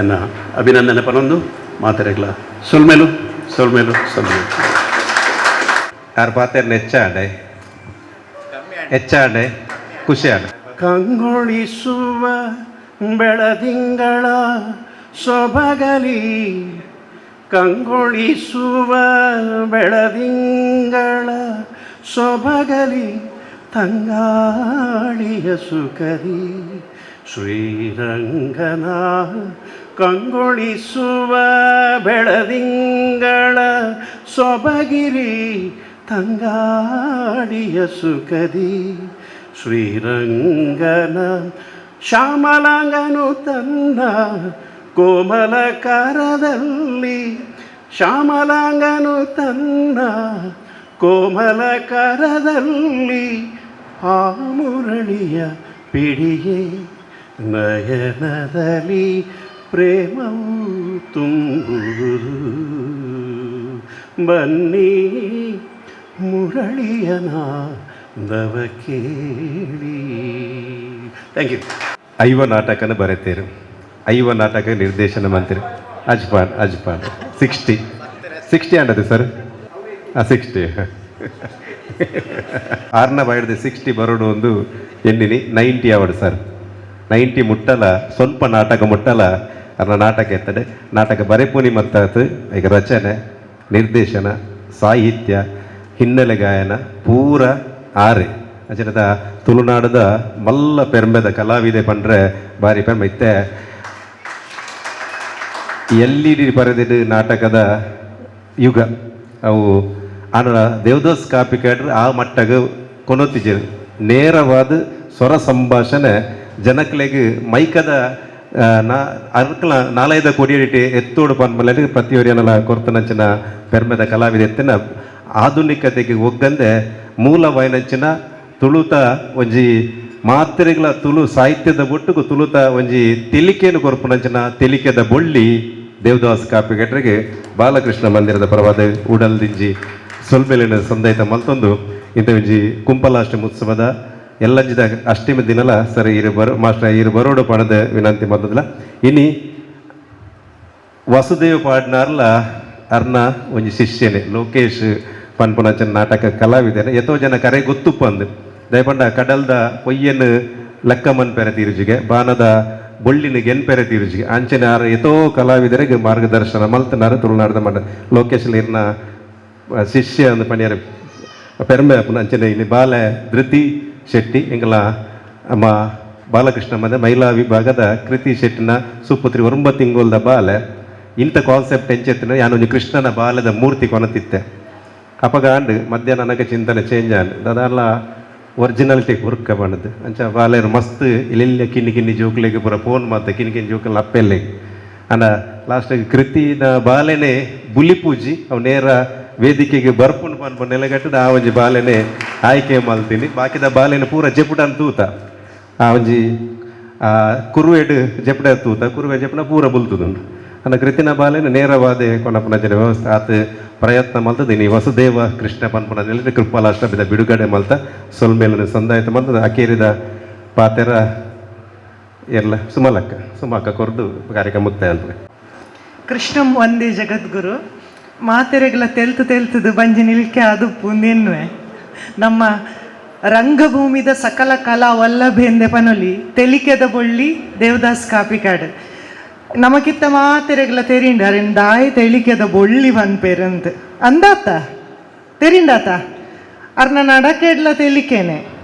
ಎನ್ನ ಅಭಿನಂದನೆ ಪನೊಂದು ಮಾತೆರೆಗ್ಲ ಸೊಲ್ಮೇಲು ಸೊಲ್ಮೇಲು ಸೊಲ್ಮೇಲು. ಆರ್ ಪಾತೆರ್ನ ಹೆಚ್ಚಾಂಡೆ ಹೆಚ್ಚಾಂಡೆ ಖುಷಿ ಆಂಡೆ. ಕಂಗೊಳಿಸುವ ಬೆಳದಿಂಗಳ ಸೊಬಗಲಿ, ಕಂಗೊಳಿಸುವ ಬೆಳದಿಂಗಳ ಸೊಬಗಲಿ, ತಂಗಾಳಿಯ ಸುಖದಿ ಶ್ರೀರಂಗನ ಕಂಗೊಳಿಸುವ ಬೆಳದಿಂಗಳ ಸೊಬಗಿರಿ, ತಂಗಾಡಿಯ ಸುಖದಿ ಶ್ರೀರಂಗನ ಶ್ಯಾಮಲಾಂಗನು ತನ್ನ ಕೋಮಲ ಕರದಲ್ಲಿ, ಶ್ಯಾಮಲಾಂಗನು ತನ್ನ ಕೋಮಲ ಕರದಲ್ಲಿ ಆ ಮುರಳಿಯ ಪಿಡಿಯೇ ನಯನದಲ್ಲಿ ಪ್ರೇಮವು ತುಂಬುವುದು. ಬನ್ನಿ ಮುರಳಿಯನ ದವ ಕೇಳಿ. Thank you. 50 ನಾಟಕನ ಬರೆತೇರು, 50 ನಾಟಕ ನಿರ್ದೇಶನ ಮಂತ್ರಿ ಅಜ್ಪಾನ್ ಅಜ್ಪಾನ್ 60 60 ಅಂಡದೆ ಸರ್. 60 ಆರ್ನ ಬಾಯ್ದು 60 ಬರೋಡು ಒಂದು ಎನ್ನಿನಿ 90 ಅವಡು ಸರ್. 90 ಮುಟ್ಟಲ ಸ್ವಲ್ಪ ನಾಟಕ ಮುಟ್ಟಲ ಅರ್ನ ನಾಟಕ ಎತ್ತಡೆ ನಾಟಕ ಬರೆಪುನಿ ಮತ್ತಾತು. ಈಗ ರಚನೆ, ನಿರ್ದೇಶನ, ಸಾಹಿತ್ಯ, ಹಿನ್ನೆಲೆ ಗಾಯನ ಪೂರ ಆರೆ. ಅಂಚನದ ತುಳುನಾಡದ ಮಲ್ಲ ಪೆರ್ಮೆದ ಕಲಾವಿದೆ ಪಂಡ್ರೆ ಬಾರಿ ಪೆರ್ಮೆ ಇತ್ತೆ. ಎಲ್ಇಡಿ ಪರದೆಡ್ ನಾಟಕದ ಯುಗ ಅವು. ಆನ ದೇವದಾಸ್ ಕಾಪಿಕಾಡ್ರು ಆ ಮಟ್ಟಗ್ ಕೊನೊತಿಜೆರ್. ನೇರವಾದ ಸ್ವರ ಸಂಭಾಷಣೆ ಜನಕ್ಲೆಗ್ ಮೈಕದ ನಾ ಅರ್ಕಲ ನಾಲೈದ ಕೊಡಿಯಡಿಟ್ ಎತ್ತೋಡು ಪನ್ಪಲೆ ಪ್ರತಿಯೊರಿಯನಲ ಕೊರ್ತನಂಚಿನ ಪೆರ್ಮೆದ ಕಲಾವಿದ ಎತ್ತಿನ ಆಧುನಿಕತೆಗೆ ಒಗ್ಗಂದೆ ಮೂಲವಾಯಿನಂಚಿನ ತುಳುತ ಒಂಜಿ ಮಾತ್ರೆಗಳ ತುಳು ಸಾಹಿತ್ಯದ ಒಟ್ಟುಗು ತುಳುತ ಒಂಜಿ ತೆಲಿಕೆಯನ್ನು ಕೊರ್ಪುನಂಚಿನ ತೆಲಿಕೆದ ಬೊಳ್ಳಿ ದೇವದಾಸ್ ಕಾಪಿಕಾಡ್ರಿಗೆ ಬಾಲಕೃಷ್ಣ ಮಂದಿರದ ಪರವಾದ ಉಡಲ್ದಿಂಜಿ ಸೊಲ್ಮೆಲಿನ ಸಂದೈತ ಮಲ್ತೊಂದು, ಇಂಥ ಒಂಜಿ ಕುಂಪಲಾಷ್ಟಮಿ ಉತ್ಸವದ ಎಲ್ಲಂಜಿದ ಅಷ್ಟಮಿ ದಿನಲ ಸರಿ ಇರು ಬರೋ ಮಾಸ್ಟರ್ ಇರು ಬರೋಡು ಪಣದ ವಿನಂತಿ ಮಲ್ತದಿಲ್ಲ. ಇನಿ ವಾಸುದೇವ ಪಾಡ್ನಾರ್ಲ ಅರ್ನ ಒಂಜಿ ಶಿಷ್ಯನೆ ಲೋಕೇಶ್ ಪನ್ಪುನಂಚಿನ ನಾಟಕ ಕಲಾವಿದನೆ. ಎತೋ ಜನ ಕರೆ ಗೊತ್ತುಪ್ಪಂದು. ದಯಪಂಡ ಕಡಲ್ದ ಪೊಯ್ಯನ್ ಲೆಕ್ಕ ಮನ್ಪೆರೆ ತೀರುಜಿಗೆ, ಬಾನದ ಬೊಳ್ಳಿನ ಗೆನ್ಪೆರೆ ತೀರುಜಿಗೆ. ಅಂಚನೆ ಆರ್ ಎತೋ ಕಲಾವಿದರಿಗೆ ಮಾರ್ಗದರ್ಶನ ಮಲ್ತನಾರ ತುಳುನಾಡದ ಮಣ್ಣ. ಲೋಕೇಶ್ ಇರ್ನ ಶಿಷ್ಯ ಅಂದ್ ಪಣಿಯರ ಪೆರ್ಮೆ ಆಪುನ. ಅಂಚನೆ ಇಲ್ಲಿ ಬಾಲೆ ಧೃತಿ ಶೆಟ್ಟಿ, ಎಂಕಲ ಅಮ್ಮ ಬಾಲಕೃಷ್ಣ ಮಂದೆ ಮಹಿಳಾ ವಿಭಾಗದ ಕೃತಿ ಶೆಟ್ಟಿನ ಸುಪುತ್ರಿ, 9 ತಿಂಗೊಲ್ದ ಬಾಲೆ. ಇಂಥ ಕಾನ್ಸೆಪ್ಟ್ ಎಂಚೆತ್ತಿನ, ಯಾನೊಂಜಿ ಕೃಷ್ಣನ ಬಾಲೆದ ಮೂರ್ತಿ ಕೊನತಿತ್ತೆ. ಅಪಗ ಆಂಡ್ ಮಧ್ಯಾಹ್ನ ನನಗೆ ಚಿಂತನೆ ಚೇಂಜ್ ಆಂಡ್, ದಾದಾಲ ಒರಿಜಿನಾಲಿಟಿ ವರ್ಕ್ ಪಂಡದು. ಅಂಚ ಬಾಲೆರ್ ಮಸ್ತ್ ಇಲ್ಲೆಲ್ಲ ಕಿನ್ನಿ ಕಿನ್ನಿ ಜೋಕುಲೆಗ್ ಪೂರ ಫೋನ್ ಮಾತ, ಕಿನ್ನಿ ಕಿನ್ನಿ ಜೋಕುಲು ಅಪ್ಪೆಲ್ಲೆ. ಅಂಡ ಲಾಸ್ಟ್ ಕೃತಿನ ಬಾಲೆನೆ ಬುಲಿ ಪೂಜಿ ಅವು ನೇರ ವೇದಿಕೆಗೆ ಬರ್ಪುಂಡು ಪನ್ಪ ನೆಲೆಗಟ್ಟದ ಆ ಒಂಜಿ ಬಾಲೆನೆ ಆಯ್ಕೆ ಮಲ್ತೀನಿ. ಬಾಕಿದ ಬಾಲೆನ ಪೂರ ಜೆಪುಡನ್ ತೂತ, ಆ ಒಂಜಿ ಕುರುವೆಡ್ ಜೆಪುಡ ತೂತ, ಕುರುವೆ ಜೆಪುನ ಪೂರ ಬುಲ್ತುದುಂಡು. ಅಂಡ ಕೃತಿನ ಬಾಲೆನ ನೇರವಾದ ಕೊನಪುನ ವ್ಯವಸ್ಥೆ ಆತ ಪ್ರಯತ್ನ ಮಲ್ತದ. ಇನಿ ವಸುದೇವ ಕೃಷ್ಣ ಪನ್ಪುನ ನೆಲೆಟ್ ಕೃಪಾಲಾಷ್ಟಮಿದ ಬಿಡುಗಡೆ ಮಲ್ತ ಸೊಲ್ಮೇಲನ ಸಂದಾಯತ ಮಲ್ತದ. ಅಕೇರಿದ ಪಾತೆರ ಎಲ್ಲ ಸುಮಲಕ್ಕ, ಸುಮಕ್ಕ ಕೊರ್ದು ಕಾರ್ಯಕ್ರಮ ಮುಕ್ತಾಯ ಅಂತ. ಕೃಷ್ಣಂ ವಂದೇ ಜಗದ್ಗುರು. ಮಾತೆರೆಗ್ಲ ತೆಲ್ತು ತೆಲ್ತದು ಬಂಜಿ ನಿಲ್ಕೆ ಅದು ಪುಂದೆನ್ನುವೆ. ನಮ್ಮ ರಂಗಭೂಮಿದ ಸಕಲ ಕಲಾ ವಲ್ಲಭೆಂದೆ ಪನೊಲಿ, ತೆಲಿಕೆದ ಬೊಳ್ಳಿ ದೇವದಾಸ್ ಕಾಪಿಕಾಡ್. ನಮಕಿತ್ತ ಮಾತೆರೆಗ್ಲ ತೆರಿಂಡ ಅರೆನ್ ದಾಯಿ ತೆಲಿಕೆದ ಬೊಳ್ಳಿ ಪನ್ಪೇರಂತ ಅಂದಾತ ತೆರಿಂಡಾತ. ಅರ್ನ ನಡಕೆಡ್ಲ ತೆಲಿಕೆನೆ,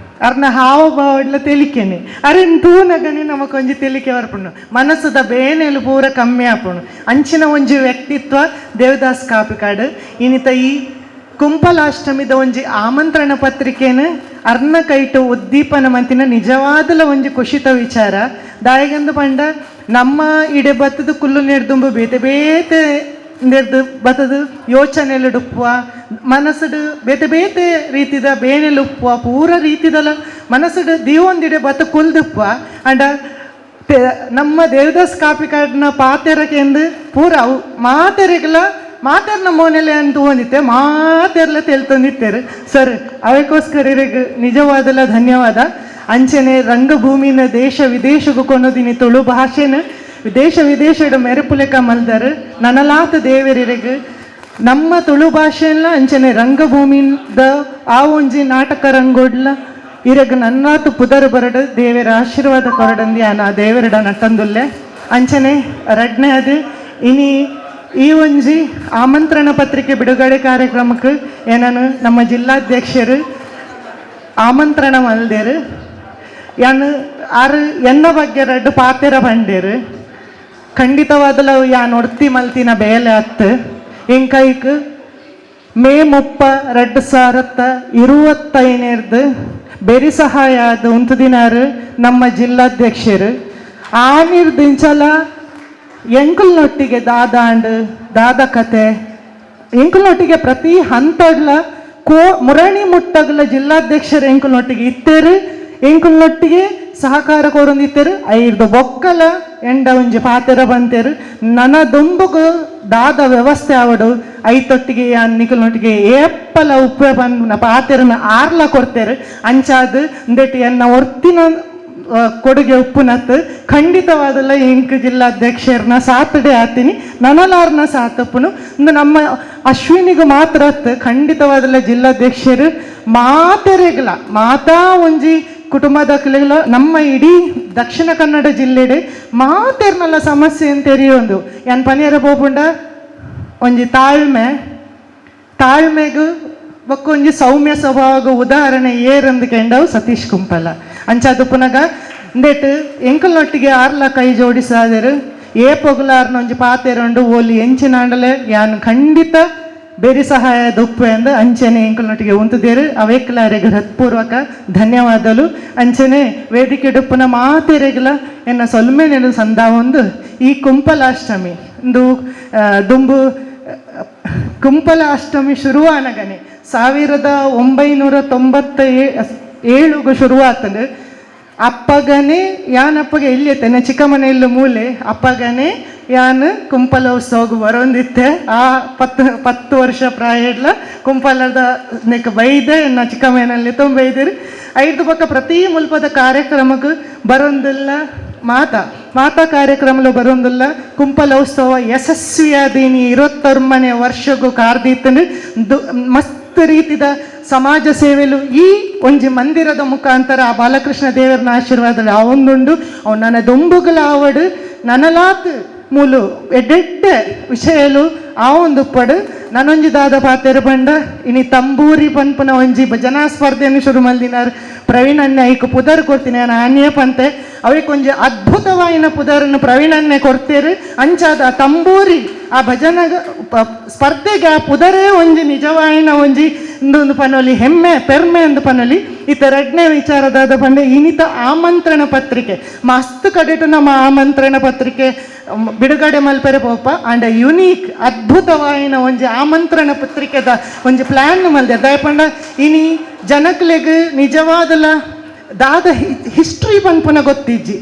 ಅರ್ನ ಹಾವಭಾವಡ್ಲ ತೆಲಿಕೆನೆ. ಅರೆನ್ ತೂನಗನೆ ನಮಕೊಂಜಿ ತೆಲಿಕೆ ಬರ್ಪುಂಡು, ಮನಸ್ಸುದ ಬೇನೆಲು ಪೂರ ಕಮ್ಮಿ ಆಪುಂಡು. ಅಂಚಿನ ಒಂಜಿ ವ್ಯಕ್ತಿತ್ವ ದೇವದಾಸ್ ಕಾಪಿಕಾಡ್. ಇನಿತ ಈ ಕುಂಪಲಾಷ್ಟಮಿದ ಒಂಜಿ ಆಮಂತ್ರಣ ಪತ್ರಿಕೆನ ಅರ್ನ ಕೈಟು ಉದ್ದೀಪನ ಮಂತಿನ ನಿಜವಾದಲ ಒಂಜಿ ಖುಷಿತ ವಿಚಾರ. ದಾಯಗಂದು ಪಂಡ ನಮ್ಮ ಇಡೆ ಬತ್ತದ ಕುಲ್ಲು ನೆಡ್ದುಂಬು ಬೇತೆ ಬೇತೆ ನೆರ್ದು ಬತ್ತದು ಯೋಚನೆಲು ಡುಪ್ಪುವ, ಮನಸ್ಸುಡು ಬೇತೆ ಬೇತೆ ರೀತಿದ ಬೇನೆಲು ಉಪ್ಪುವ, ಪೂರ ರೀತಿದಲ ಮನಸ್ಸುಡು ದೀವೊಂದಿಡೆ ಬತ್ತ ಕುಲ್ದುಪ್ಪುವ. ಅಂಡ ನಮ್ಮ ದೇವದಾಸ್ ಕಾಪಿಕಾಡ್ನ ಪಾತೆರಕೆಂದು ಪೂರ ಅವು ಮಾತೆರೆಗ್ಲ ಮಾತೆರ್ನ ಮೋನೆಲೆ ಅಂತ ಹೊಂದಿತ್ತೆ, ಮಾತೆರ್ಲ ತೆಲ್ತೊಂದಿತ್ತೇರು ಸರ್. ಅವಕ್ಕೋಸ್ಕರ ಇರೆಗ್ ನಿಜವಾದಲ ಧನ್ಯವಾದ. ಅಂಚನೆ ರಂಗಭೂಮಿನ ದೇಶ ವಿದೇಶಗೂ ಕೊನೊದಿನಿ, ತುಳು ಭಾಷೆನ ದೇಶ ವಿದೇಶಡ್ ಮೆರಪುಲೆಕ ಮಲ್ದರ್. ನನಲಾತ ದೇವರಿರೆಗ್ ನಮ್ಮ ತುಳು ಭಾಷೆಲ್ಲ ಅಂಚನೆ ರಂಗಭೂಮಿದ ಆ ಒಂಜಿ ನಾಟಕ ರಂಗೋಡ್ಲ ಇರಗ್ ನನ್ನಾತು ಪುದರ್ ಬರಡು, ದೇವರ ಆಶೀರ್ವಾದ ಕೊರಡಂದಿ ಆನ ದೇವರಡ ನಟ್ಟಂದುಲ್ಲೆ. ಅಂಚನೆ ರಡ್ನೆ ಅದು ಇನಿ ಈ ಒಂಜಿ ಆಮಂತ್ರಣ ಪತ್ರಿಕೆ ಬಿಡುಗಡೆ ಕಾರ್ಯಕ್ರಮಕ್ಕೆ ಏನನು ನಮ್ಮ ಜಿಲ್ಲಾಧ್ಯಕ್ಷರು ಆಮಂತ್ರಣ ಮಲ್ದೇರು. ಯಾನ್ ಆರು ಎನ್ನ ಬಗ್ಗೆ ರಡ್ಡು ಪಾತೆರ ಬಂಡೇರು. ಖಂಡಿತವಾದಲ ಯಾನ್ ಒಡ್ತಿ ಮಲ್ತಿನ ಬೇಲೆ ಅತ್ತು. ಎಂಕೈಕ್ ಮೇ 30, 2025ನೇರ್ದು ಬೆರಿ ಸಹಾಯ ಆದ ಉಂತುದಿನಾರು ನಮ್ಮ ಜಿಲ್ಲಾಧ್ಯಕ್ಷರು. ಆನಿರ್ದಿಂಚಲ ಎಂಕುಲ್ನೊಟ್ಟಿಗೆ ದಾದಾಂಡ್ ದಾದ ಕತೆ, ಎಂಕುಲ್ನೊಟ್ಟಿಗೆ ಪ್ರತಿ ಹಂತಡ್ಲ ಕೋ ಮುರಣಿ ಮುಟ್ಟಗಲ ಜಿಲ್ಲಾಧ್ಯಕ್ಷರು ಎಂಕುಲ್ನೊಟ್ಟಿಗೆ ಇತ್ತೇರು, ಎಂಕುಲ್ನೊಟ್ಟಿಗೆ ಸಹಕಾರ ಕೋರೊಂದಿತ್ತೇರು. ಐರ್ದು ಬೊಕ್ಕಲ ಎಂಡ ಒಂಜಿ ಪಾತೆರ ಬಂತೇರು, ನನ ದುಂಬುಗು ದಾದ ವ್ಯವಸ್ಥೆ ಆವಡು ಐತೊಟ್ಟಿಗೆ ನಿಕಲ್ನೊಟ್ಟಿಗೆ ಏಪ್ಪಲ ಉಪ್ಪೆ ಪನ್ಪುನ ಪಾತೆರನ ಆರ್ಲ ಕೊಡ್ತೇರು. ಅಂಚಾದ್ ಇಂದೆಟ್ ಎನ್ನ ಒರ್ತಿನ ಕೊಡುಗೆ ಉಪ್ಪುನತ್. ಖಂಡಿತವಾದಲ್ಲ ಎಂಕ್ ಜಿಲ್ಲಾಧ್ಯಕ್ಷರ್ನ ಸಾತಡೆ ಆತೀನಿ, ನನಲಾರ್ನ ಸಾತಪ್ಪುನು. ಇಂದು ನಮ್ಮ ಅಶ್ವಿನಿಗೂ ಮಾತ್ರ ಅತ್, ಖಂಡಿತವಾದಲ್ಲ ಜಿಲ್ಲಾಧ್ಯಕ್ಷರು ಮಾತೆರೆಗ್ಲ ಮಾತಾ ಒಂಜಿ ಕುಟುಂಬದ ನಮ್ಮ ಇಡೀ ದಕ್ಷಿಣ ಕನ್ನಡ ಜಿಲ್ಲೆಡ್ ಮಾತೆರ್ನಲ್ಲ ಸಮಸ್ಯೆ ಅಂತ ತೆರಿಯೊಂದು ಯಾನ್ ಪನಿಯರ ಪೋಪುಂಡ ಒಂಜಿ ತಾಳ್ಮೆ, ತಾಳ್ಮೆಗು. ಬೊಕ್ಕೊಂಜಿ ಸೌಮ್ಯ ಸ್ವಭಾವ ಉದಾಹರಣೆ ಏರಂದು ಕೆಂಡವು ಸತೀಶ್ ಕುಂಪಲ. ಅಂಚಾದ ಪುನಗ ಇಂದೆಟ್ ಎಂಕಲ್ನೊಟ್ಟಿಗೆ ಆರ್ಲ ಕೈ ಜೋಡಿಸಾದರು ಏ ಪೊಗುಲಾರ್ನೊಂಜಿ ಪಾತೆರುಂಡು ಓಲಿ ಎಂಚಿನಾಂಡಲೆ ಯಾನ್ ಖಂಡಿತ ಬೇರೆ ಸಹಾಯ ದುಪ್ಪು ಎಂದು ಅಂಚನೆ ಎಂಕಲ್ನೊಟ್ಟಿಗೆ ಉಂತುದೇರು. ಅವೇಕ್ಲಾರೆಗ್ ಹೃತ್ಪೂರ್ವಕ ಧನ್ಯವಾದಲು. ಅಂಚನೆ ವೇದಿಕೆ ಡುಪ್ಪುನ ಮಾತೆರೆಗ್ಲ ಎನ್ನ ಸೊಲ್ಮೆ ನೆನು ಸಂದಾವೊಂದು ಈ ಕುಂಪಲಾಷ್ಟಮಿ ಇಂದು ದುಂಬು ಕುಂಪಲಾಷ್ಟಮಿ ಶುರುವಾನಗನೆ 1997 ಶುರುವಾತಂದು. ಅಪ್ಪಗನೆ ಯಾನಪ್ಪಗೆ ಎಲ್ಲಿತ್ತೇನೆ ಚಿಕ್ಕ ಮನೆಯಲ್ಲಿ ಮೂಲೆ ಅಪ್ಪಗನೆ ಯಾನ್ ಕುಂಪಲ ಉತ್ಸವಗ್ ಬರೋಂದಿತ್ತೆ. ಆ ಪತ್ತು ಪತ್ತು ವರ್ಷ ಪ್ರಾಯ ಇಡ್ಲ ಕುಂಪಲದ ನೆಕ್ ಬೈದೆ, ಎನ್ನ ಚಿಕ್ಕ ಮನೆಯಲ್ಲಿ ಬೈದಿರು. ಐದು ಪಕ್ಕ ಪ್ರತಿ ಮುಲ್ಪದ ಕಾರ್ಯಕ್ರಮಕ್ಕೆ ಬರೋಂದಿಲ್ಲ, ಮಾತಾ ಮಾತಾ ಕಾರ್ಯಕ್ರಮಲು ಬರೋಂದಿಲ್ಲ. ಕುಂಪಲ ಉತ್ಸವ ಯಶಸ್ವಿಯಾದೀನಿ 29ನೇ ವರ್ಷಗೂ ಕಾರ್ದೀತನು. ಮಸ್ತ್ ರೀತಿದ ಸಮಾಜ ಸೇವೆಲು ಈ ಒಂಜಿ ಮಂದಿರದ ಮುಖಾಂತರ ಆ ಬಾಲಕೃಷ್ಣ ದೇವರನ ಆಶೀರ್ವಾದ ಆವೊಂದುಂಡು. ಅವು ನನ್ನ ದೊಂಬುಗಳ ಆವಡು ನನಲಾತ್ ಮೂಲು ಎಡ್ಡೆಡ್ಡೆ ವಿಷಯಲು ಆ ಒಂದು ಪಡು. ನನೊಂಜಿ ದಾದ ಪಾತೆರ ಪಂಡ ಇನಿ ತಂಬೂರಿ ಪನ್ಪುನ ಒಂಜಿ ಭಜನಾ ಸ್ಪರ್ಧೆಯನ್ನು ಶುರು ಮಲ್ದಿನಾರ್ ಪ್ರವೀಣ್ ಅಣ್ಣೆ. ಐಕ್ ಪುದರ್ ಕೊಡ್ತೀನಿ ನಾನು ಆನ್ಯೇ ಪಂತೆ. ಅವೇಕ್ ಒಂಜಿ ಅದ್ಭುತವಾಯಿನ ಪುದರನ್ನು ಪ್ರವೀಣ್ ಅಣ್ಣೆ ಕೊಡ್ತೇರು. ಅಂಚಾದ ಆ ತಂಬೂರಿ ಆ ಭಜನ ಸ್ಪರ್ಧೆಗೆ ಆ ಪುದರೇ ಒಂಜಿ ನಿಜವಾಯಿನ ಒಂಜಿ ಇಂದೊಂದು ಪನೊಲಿ ಹೆಮ್ಮೆ ಪೆರ್ಮೆ ಎಂದು ಪನೊಲಿ. ಇತ್ತ ರಡ್ನೇ ವಿಚಾರದಾದ ಪಂಡೆ ಇನಿತ ಆಮಂತ್ರಣ ಪತ್ರಿಕೆ ಮಸ್ತ್ ಕಡೆಟು ನಮ್ಮ ಆಮಂತ್ರಣ ಪತ್ರಿಕೆ ಬಿಡುಗಡೆ ಮಲ್ಪೆರೆ ಪೋಪ. ಅಂಡ್ ಯುನೀಕ್ ಅದ್ಭುತವಾಯಿನ ಒಂಜಿ ಆಮಂತ್ರಣ ಪತ್ರಿಕೆದ ಒಂಜಿ ಪ್ಲಾನ್ ಮಲ್ದೆ. ದಾಯಪಂಡ ಇನಿ ಜನಕ್ಲೆಗ್ ನಿಜವಾದಲ ದಾದ ಹಿಸ್ಟ್ರಿ ಪನ್ಪುನ ಗೊತ್ತಿಜ್ಜಿ.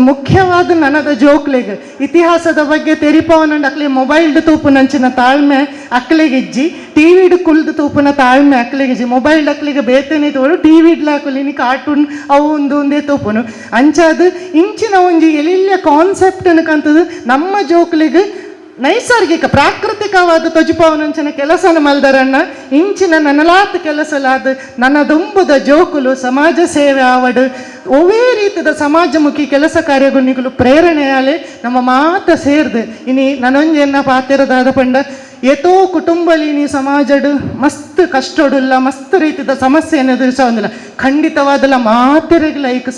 ಮುಖ್ಯವಾದ ನನದ ಜೋಕ್ಲೆಗ್ ಇತಿಹಾಸದ ಬಗ್ಗೆ ತೆರಿಪವನಂಡ ಅಕ್ಲೆ ಮೊಬೈಲ್ಡ್ ತೂಪುನಂಚಿನ ತಾಳ್ಮೆ ಅಕ್ಲೆಗಿಜ್ಜಿ, ಟಿವಿಡ್ ಕುಲ್ದು ತೂಪುನ ತಾಳ್ಮೆ ಅಕ್ಲೆಗಿಜ್ಜಿ. ಮೊಬೈಲ್ ಅಕ್ಲೆಗೆ ಬೇತನೆ ತೋಡು, ಟಿವಿಡ್ಲ ಅಕುಲಿನಿ ಕಾರ್ಟೂನ್ ಅವು ಒಂದು ಒಂದೇ ತೂಪುನು. ಅಂಚಾದ್ ಇಂಚಿನ ಒಂಜಿ ಎಲಿಲ್ಯ ಕಾನ್ಸೆಪ್ಟ್ ಕಂತದು ನಮ್ಮ ಜೋಕ್ಲೆಗ್ ನೈಸರ್ಗಿಕ ಪ್ರಾಕೃತಿಕವಾದ ತೊಜುಪವನಂಚಿನ ಕೆಲಸನ ಮಲ್ದರಣ್ಣ. ಇಂಚಿನ ನನಲಾತ್ ಕೆಲಸಲಾದ ನನ್ನ ದುಂಬುದ ಜೋಕುಲು ಸಮಾಜ ಸೇವೆ ಆವಡು ಒವೇ ರೀತಿದ ಸಮಾಜಮುಖಿ ಕೆಲಸ ಕಾರ್ಯಗುಣಿಗಳು ಪ್ರೇರಣೆಯಾಲೆ ನಮ್ಮ ಮಾತ ಸೇರ್ದು. ಇನಿ ನನೊಂಜೆನ್ನ ಪಾತಿರದಾದ ಪಂಡ ಏತೋ ಕುಟುಂಬಲಿ ನೀ ಸಮಾಜಡು ಮಸ್ತ್ ಕಷ್ಟೊಡುಲ್ಲ, ಮಸ್ತ್ ರೀತಿದ ಸಮಸ್ಯೆಯನ್ನು ಎದುರಿಸೋದಿಲ್ಲ. ಖಂಡಿತವಾದಲ ಮಾತೆರೆಗ್ಲ ಐಕ್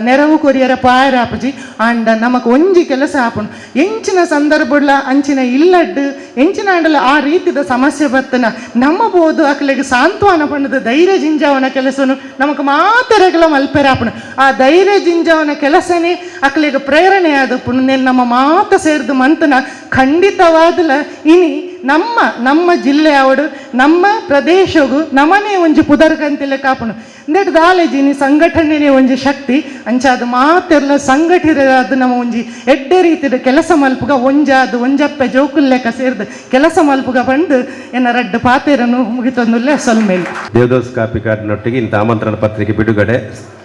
ನೆರವು ಕೊರಿಯರ ಪಾಯರ ಆಪುಜಿ. ಆಂಡ ನಮಕ್ ಒಂಜಿ ಕೆಲಸ ಆಪುಂಡು. ಎಂಚಿನ ಸಂದರ್ಭಡ್ಲ ಅಂಚಿನ ಇಲ್ಲಡ್ಡು ಎಂಚಿನ ಆಂಡಲ ಆ ರೀತಿದ ಸಮಸ್ಯೆ ಬತ್ತನ ನಮ್ಮ ಬೋದು ಅಕ್ಲೆಗ್ ಸಾಂತ್ವನ ಪಂಡದ ಧೈರ್ಯ ಜಿಂಜಾವನ ಕೆಲಸನು ನಮಕ್ ಮಾತೆರೆಗ್ಲ ಮಲ್ಪೆರ ಆಪುಂಡು. ಆ ಧೈರ್ಯ ಜಿಂಜಾವನ ಕೆಲಸನೇ ಅಕ್ಲೆಗ್ ಪ್ರೇರಣೆ ಆದಪುಂಡು. ನಮ್ಮ ಮಾತ ಸೇರ್ದು ಮಂತನ ಖಂಡಿತವಾದಲ ಇನಿ ನಮ್ಮ ನಮ್ಮ ಜಿಲ್ಲೆ ಅವಡು ನಮ್ಮ ಪ್ರದೇಶಗು ನಮನೇ ಒಂಜಿ ಪುದರ್ಕಂತಿಲ್ಲ ಕಾಪುಂಡು. ಇಂದೆಟ್ ದಾಲೇಜಿನಿ ಸಂಘಟನೆನೇ ಒಂಜಿ ಶಕ್ತಿ. ಅಂಚಾದ ಮಾತೆರ್ಲ ಸಂಘಟಿರಾದ ನಮ್ಮ ಒಂಜಿ ಎಡ್ಡೆ ರೀತಿದ ಕೆಲಸ ಮಲ್ಪುಗ ಒಂಜಾದ್ ಒಂಜಪ್ಪೆ ಜೋಕುಲ್ಲೆಕ್ಕ ಸೇರ್ದು ಕೆಲಸ ಮಲ್ಪುಗ ಪಂಡು ಎನ್ನ ರಡ್ಡು ಪಾತೆರನು ಮುಗಿತೊಂದುಲ್ಲೆ ಸೊಲ್ಮೇಲೆ. ದೇವದಾಸ್ ಕಾಪಿಕಾಡ್ನೊಟ್ಟಿಗೆ ಇಂಥ ಆಮಂತ್ರಣ ಪತ್ರಿಕೆ ಬಿಡುಗಡೆ.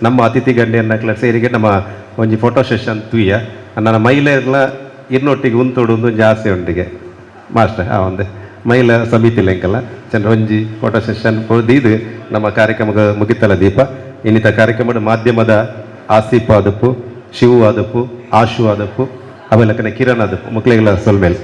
ನಮ್ಮ ಅತಿಥಿ ಗಣ್ಯರನ್ನ ಸೇರಿಗೆ ನಮ್ಮ ಒಂಜಿ ಫೋಟೋ ಸೆಷನ್ ತೂಯ. ನನ್ನ ಮಹಿಳೆಯರ್ಲ ಇನ್ನೊಟ್ಟಿಗೆ ಉಂತೋಡು ಒಂಜಿ ಆಸೆ ಉಂಡಿಗೆ ಮಾಸ್ಟರ್. ಆ ಒಂದೇ ಮಹಿಳಾ ಸಮಿತಿ ಲೆಂಕಲ್ಲ ಚಂದ್ರ ಒಂಜಿ ಫೋಟೋ ಸೆಷನ್ ಇದು ನಮ್ಮ ಕಾರ್ಯಕ್ರಮ ಮುಗಿತಲ್ಲ ದೀಪ. ಇನ್ನಿತ ಕಾರ್ಯಕ್ರಮದ ಮಾಧ್ಯಮದ ಆಸೀಫ್ ಆದಪ್ಪು, ಶಿವು ಆದಪ್ಪು, ಆಶು ಆದಪ್ಪು, ಅವೆಲ್ಲಕನೆ ಕಿರಣ್ ಆದಪ್ಪು ಮಕ್ಕಳಿಗೆಲ್ಲ ಸೊಲ್ಮೇಲೆ.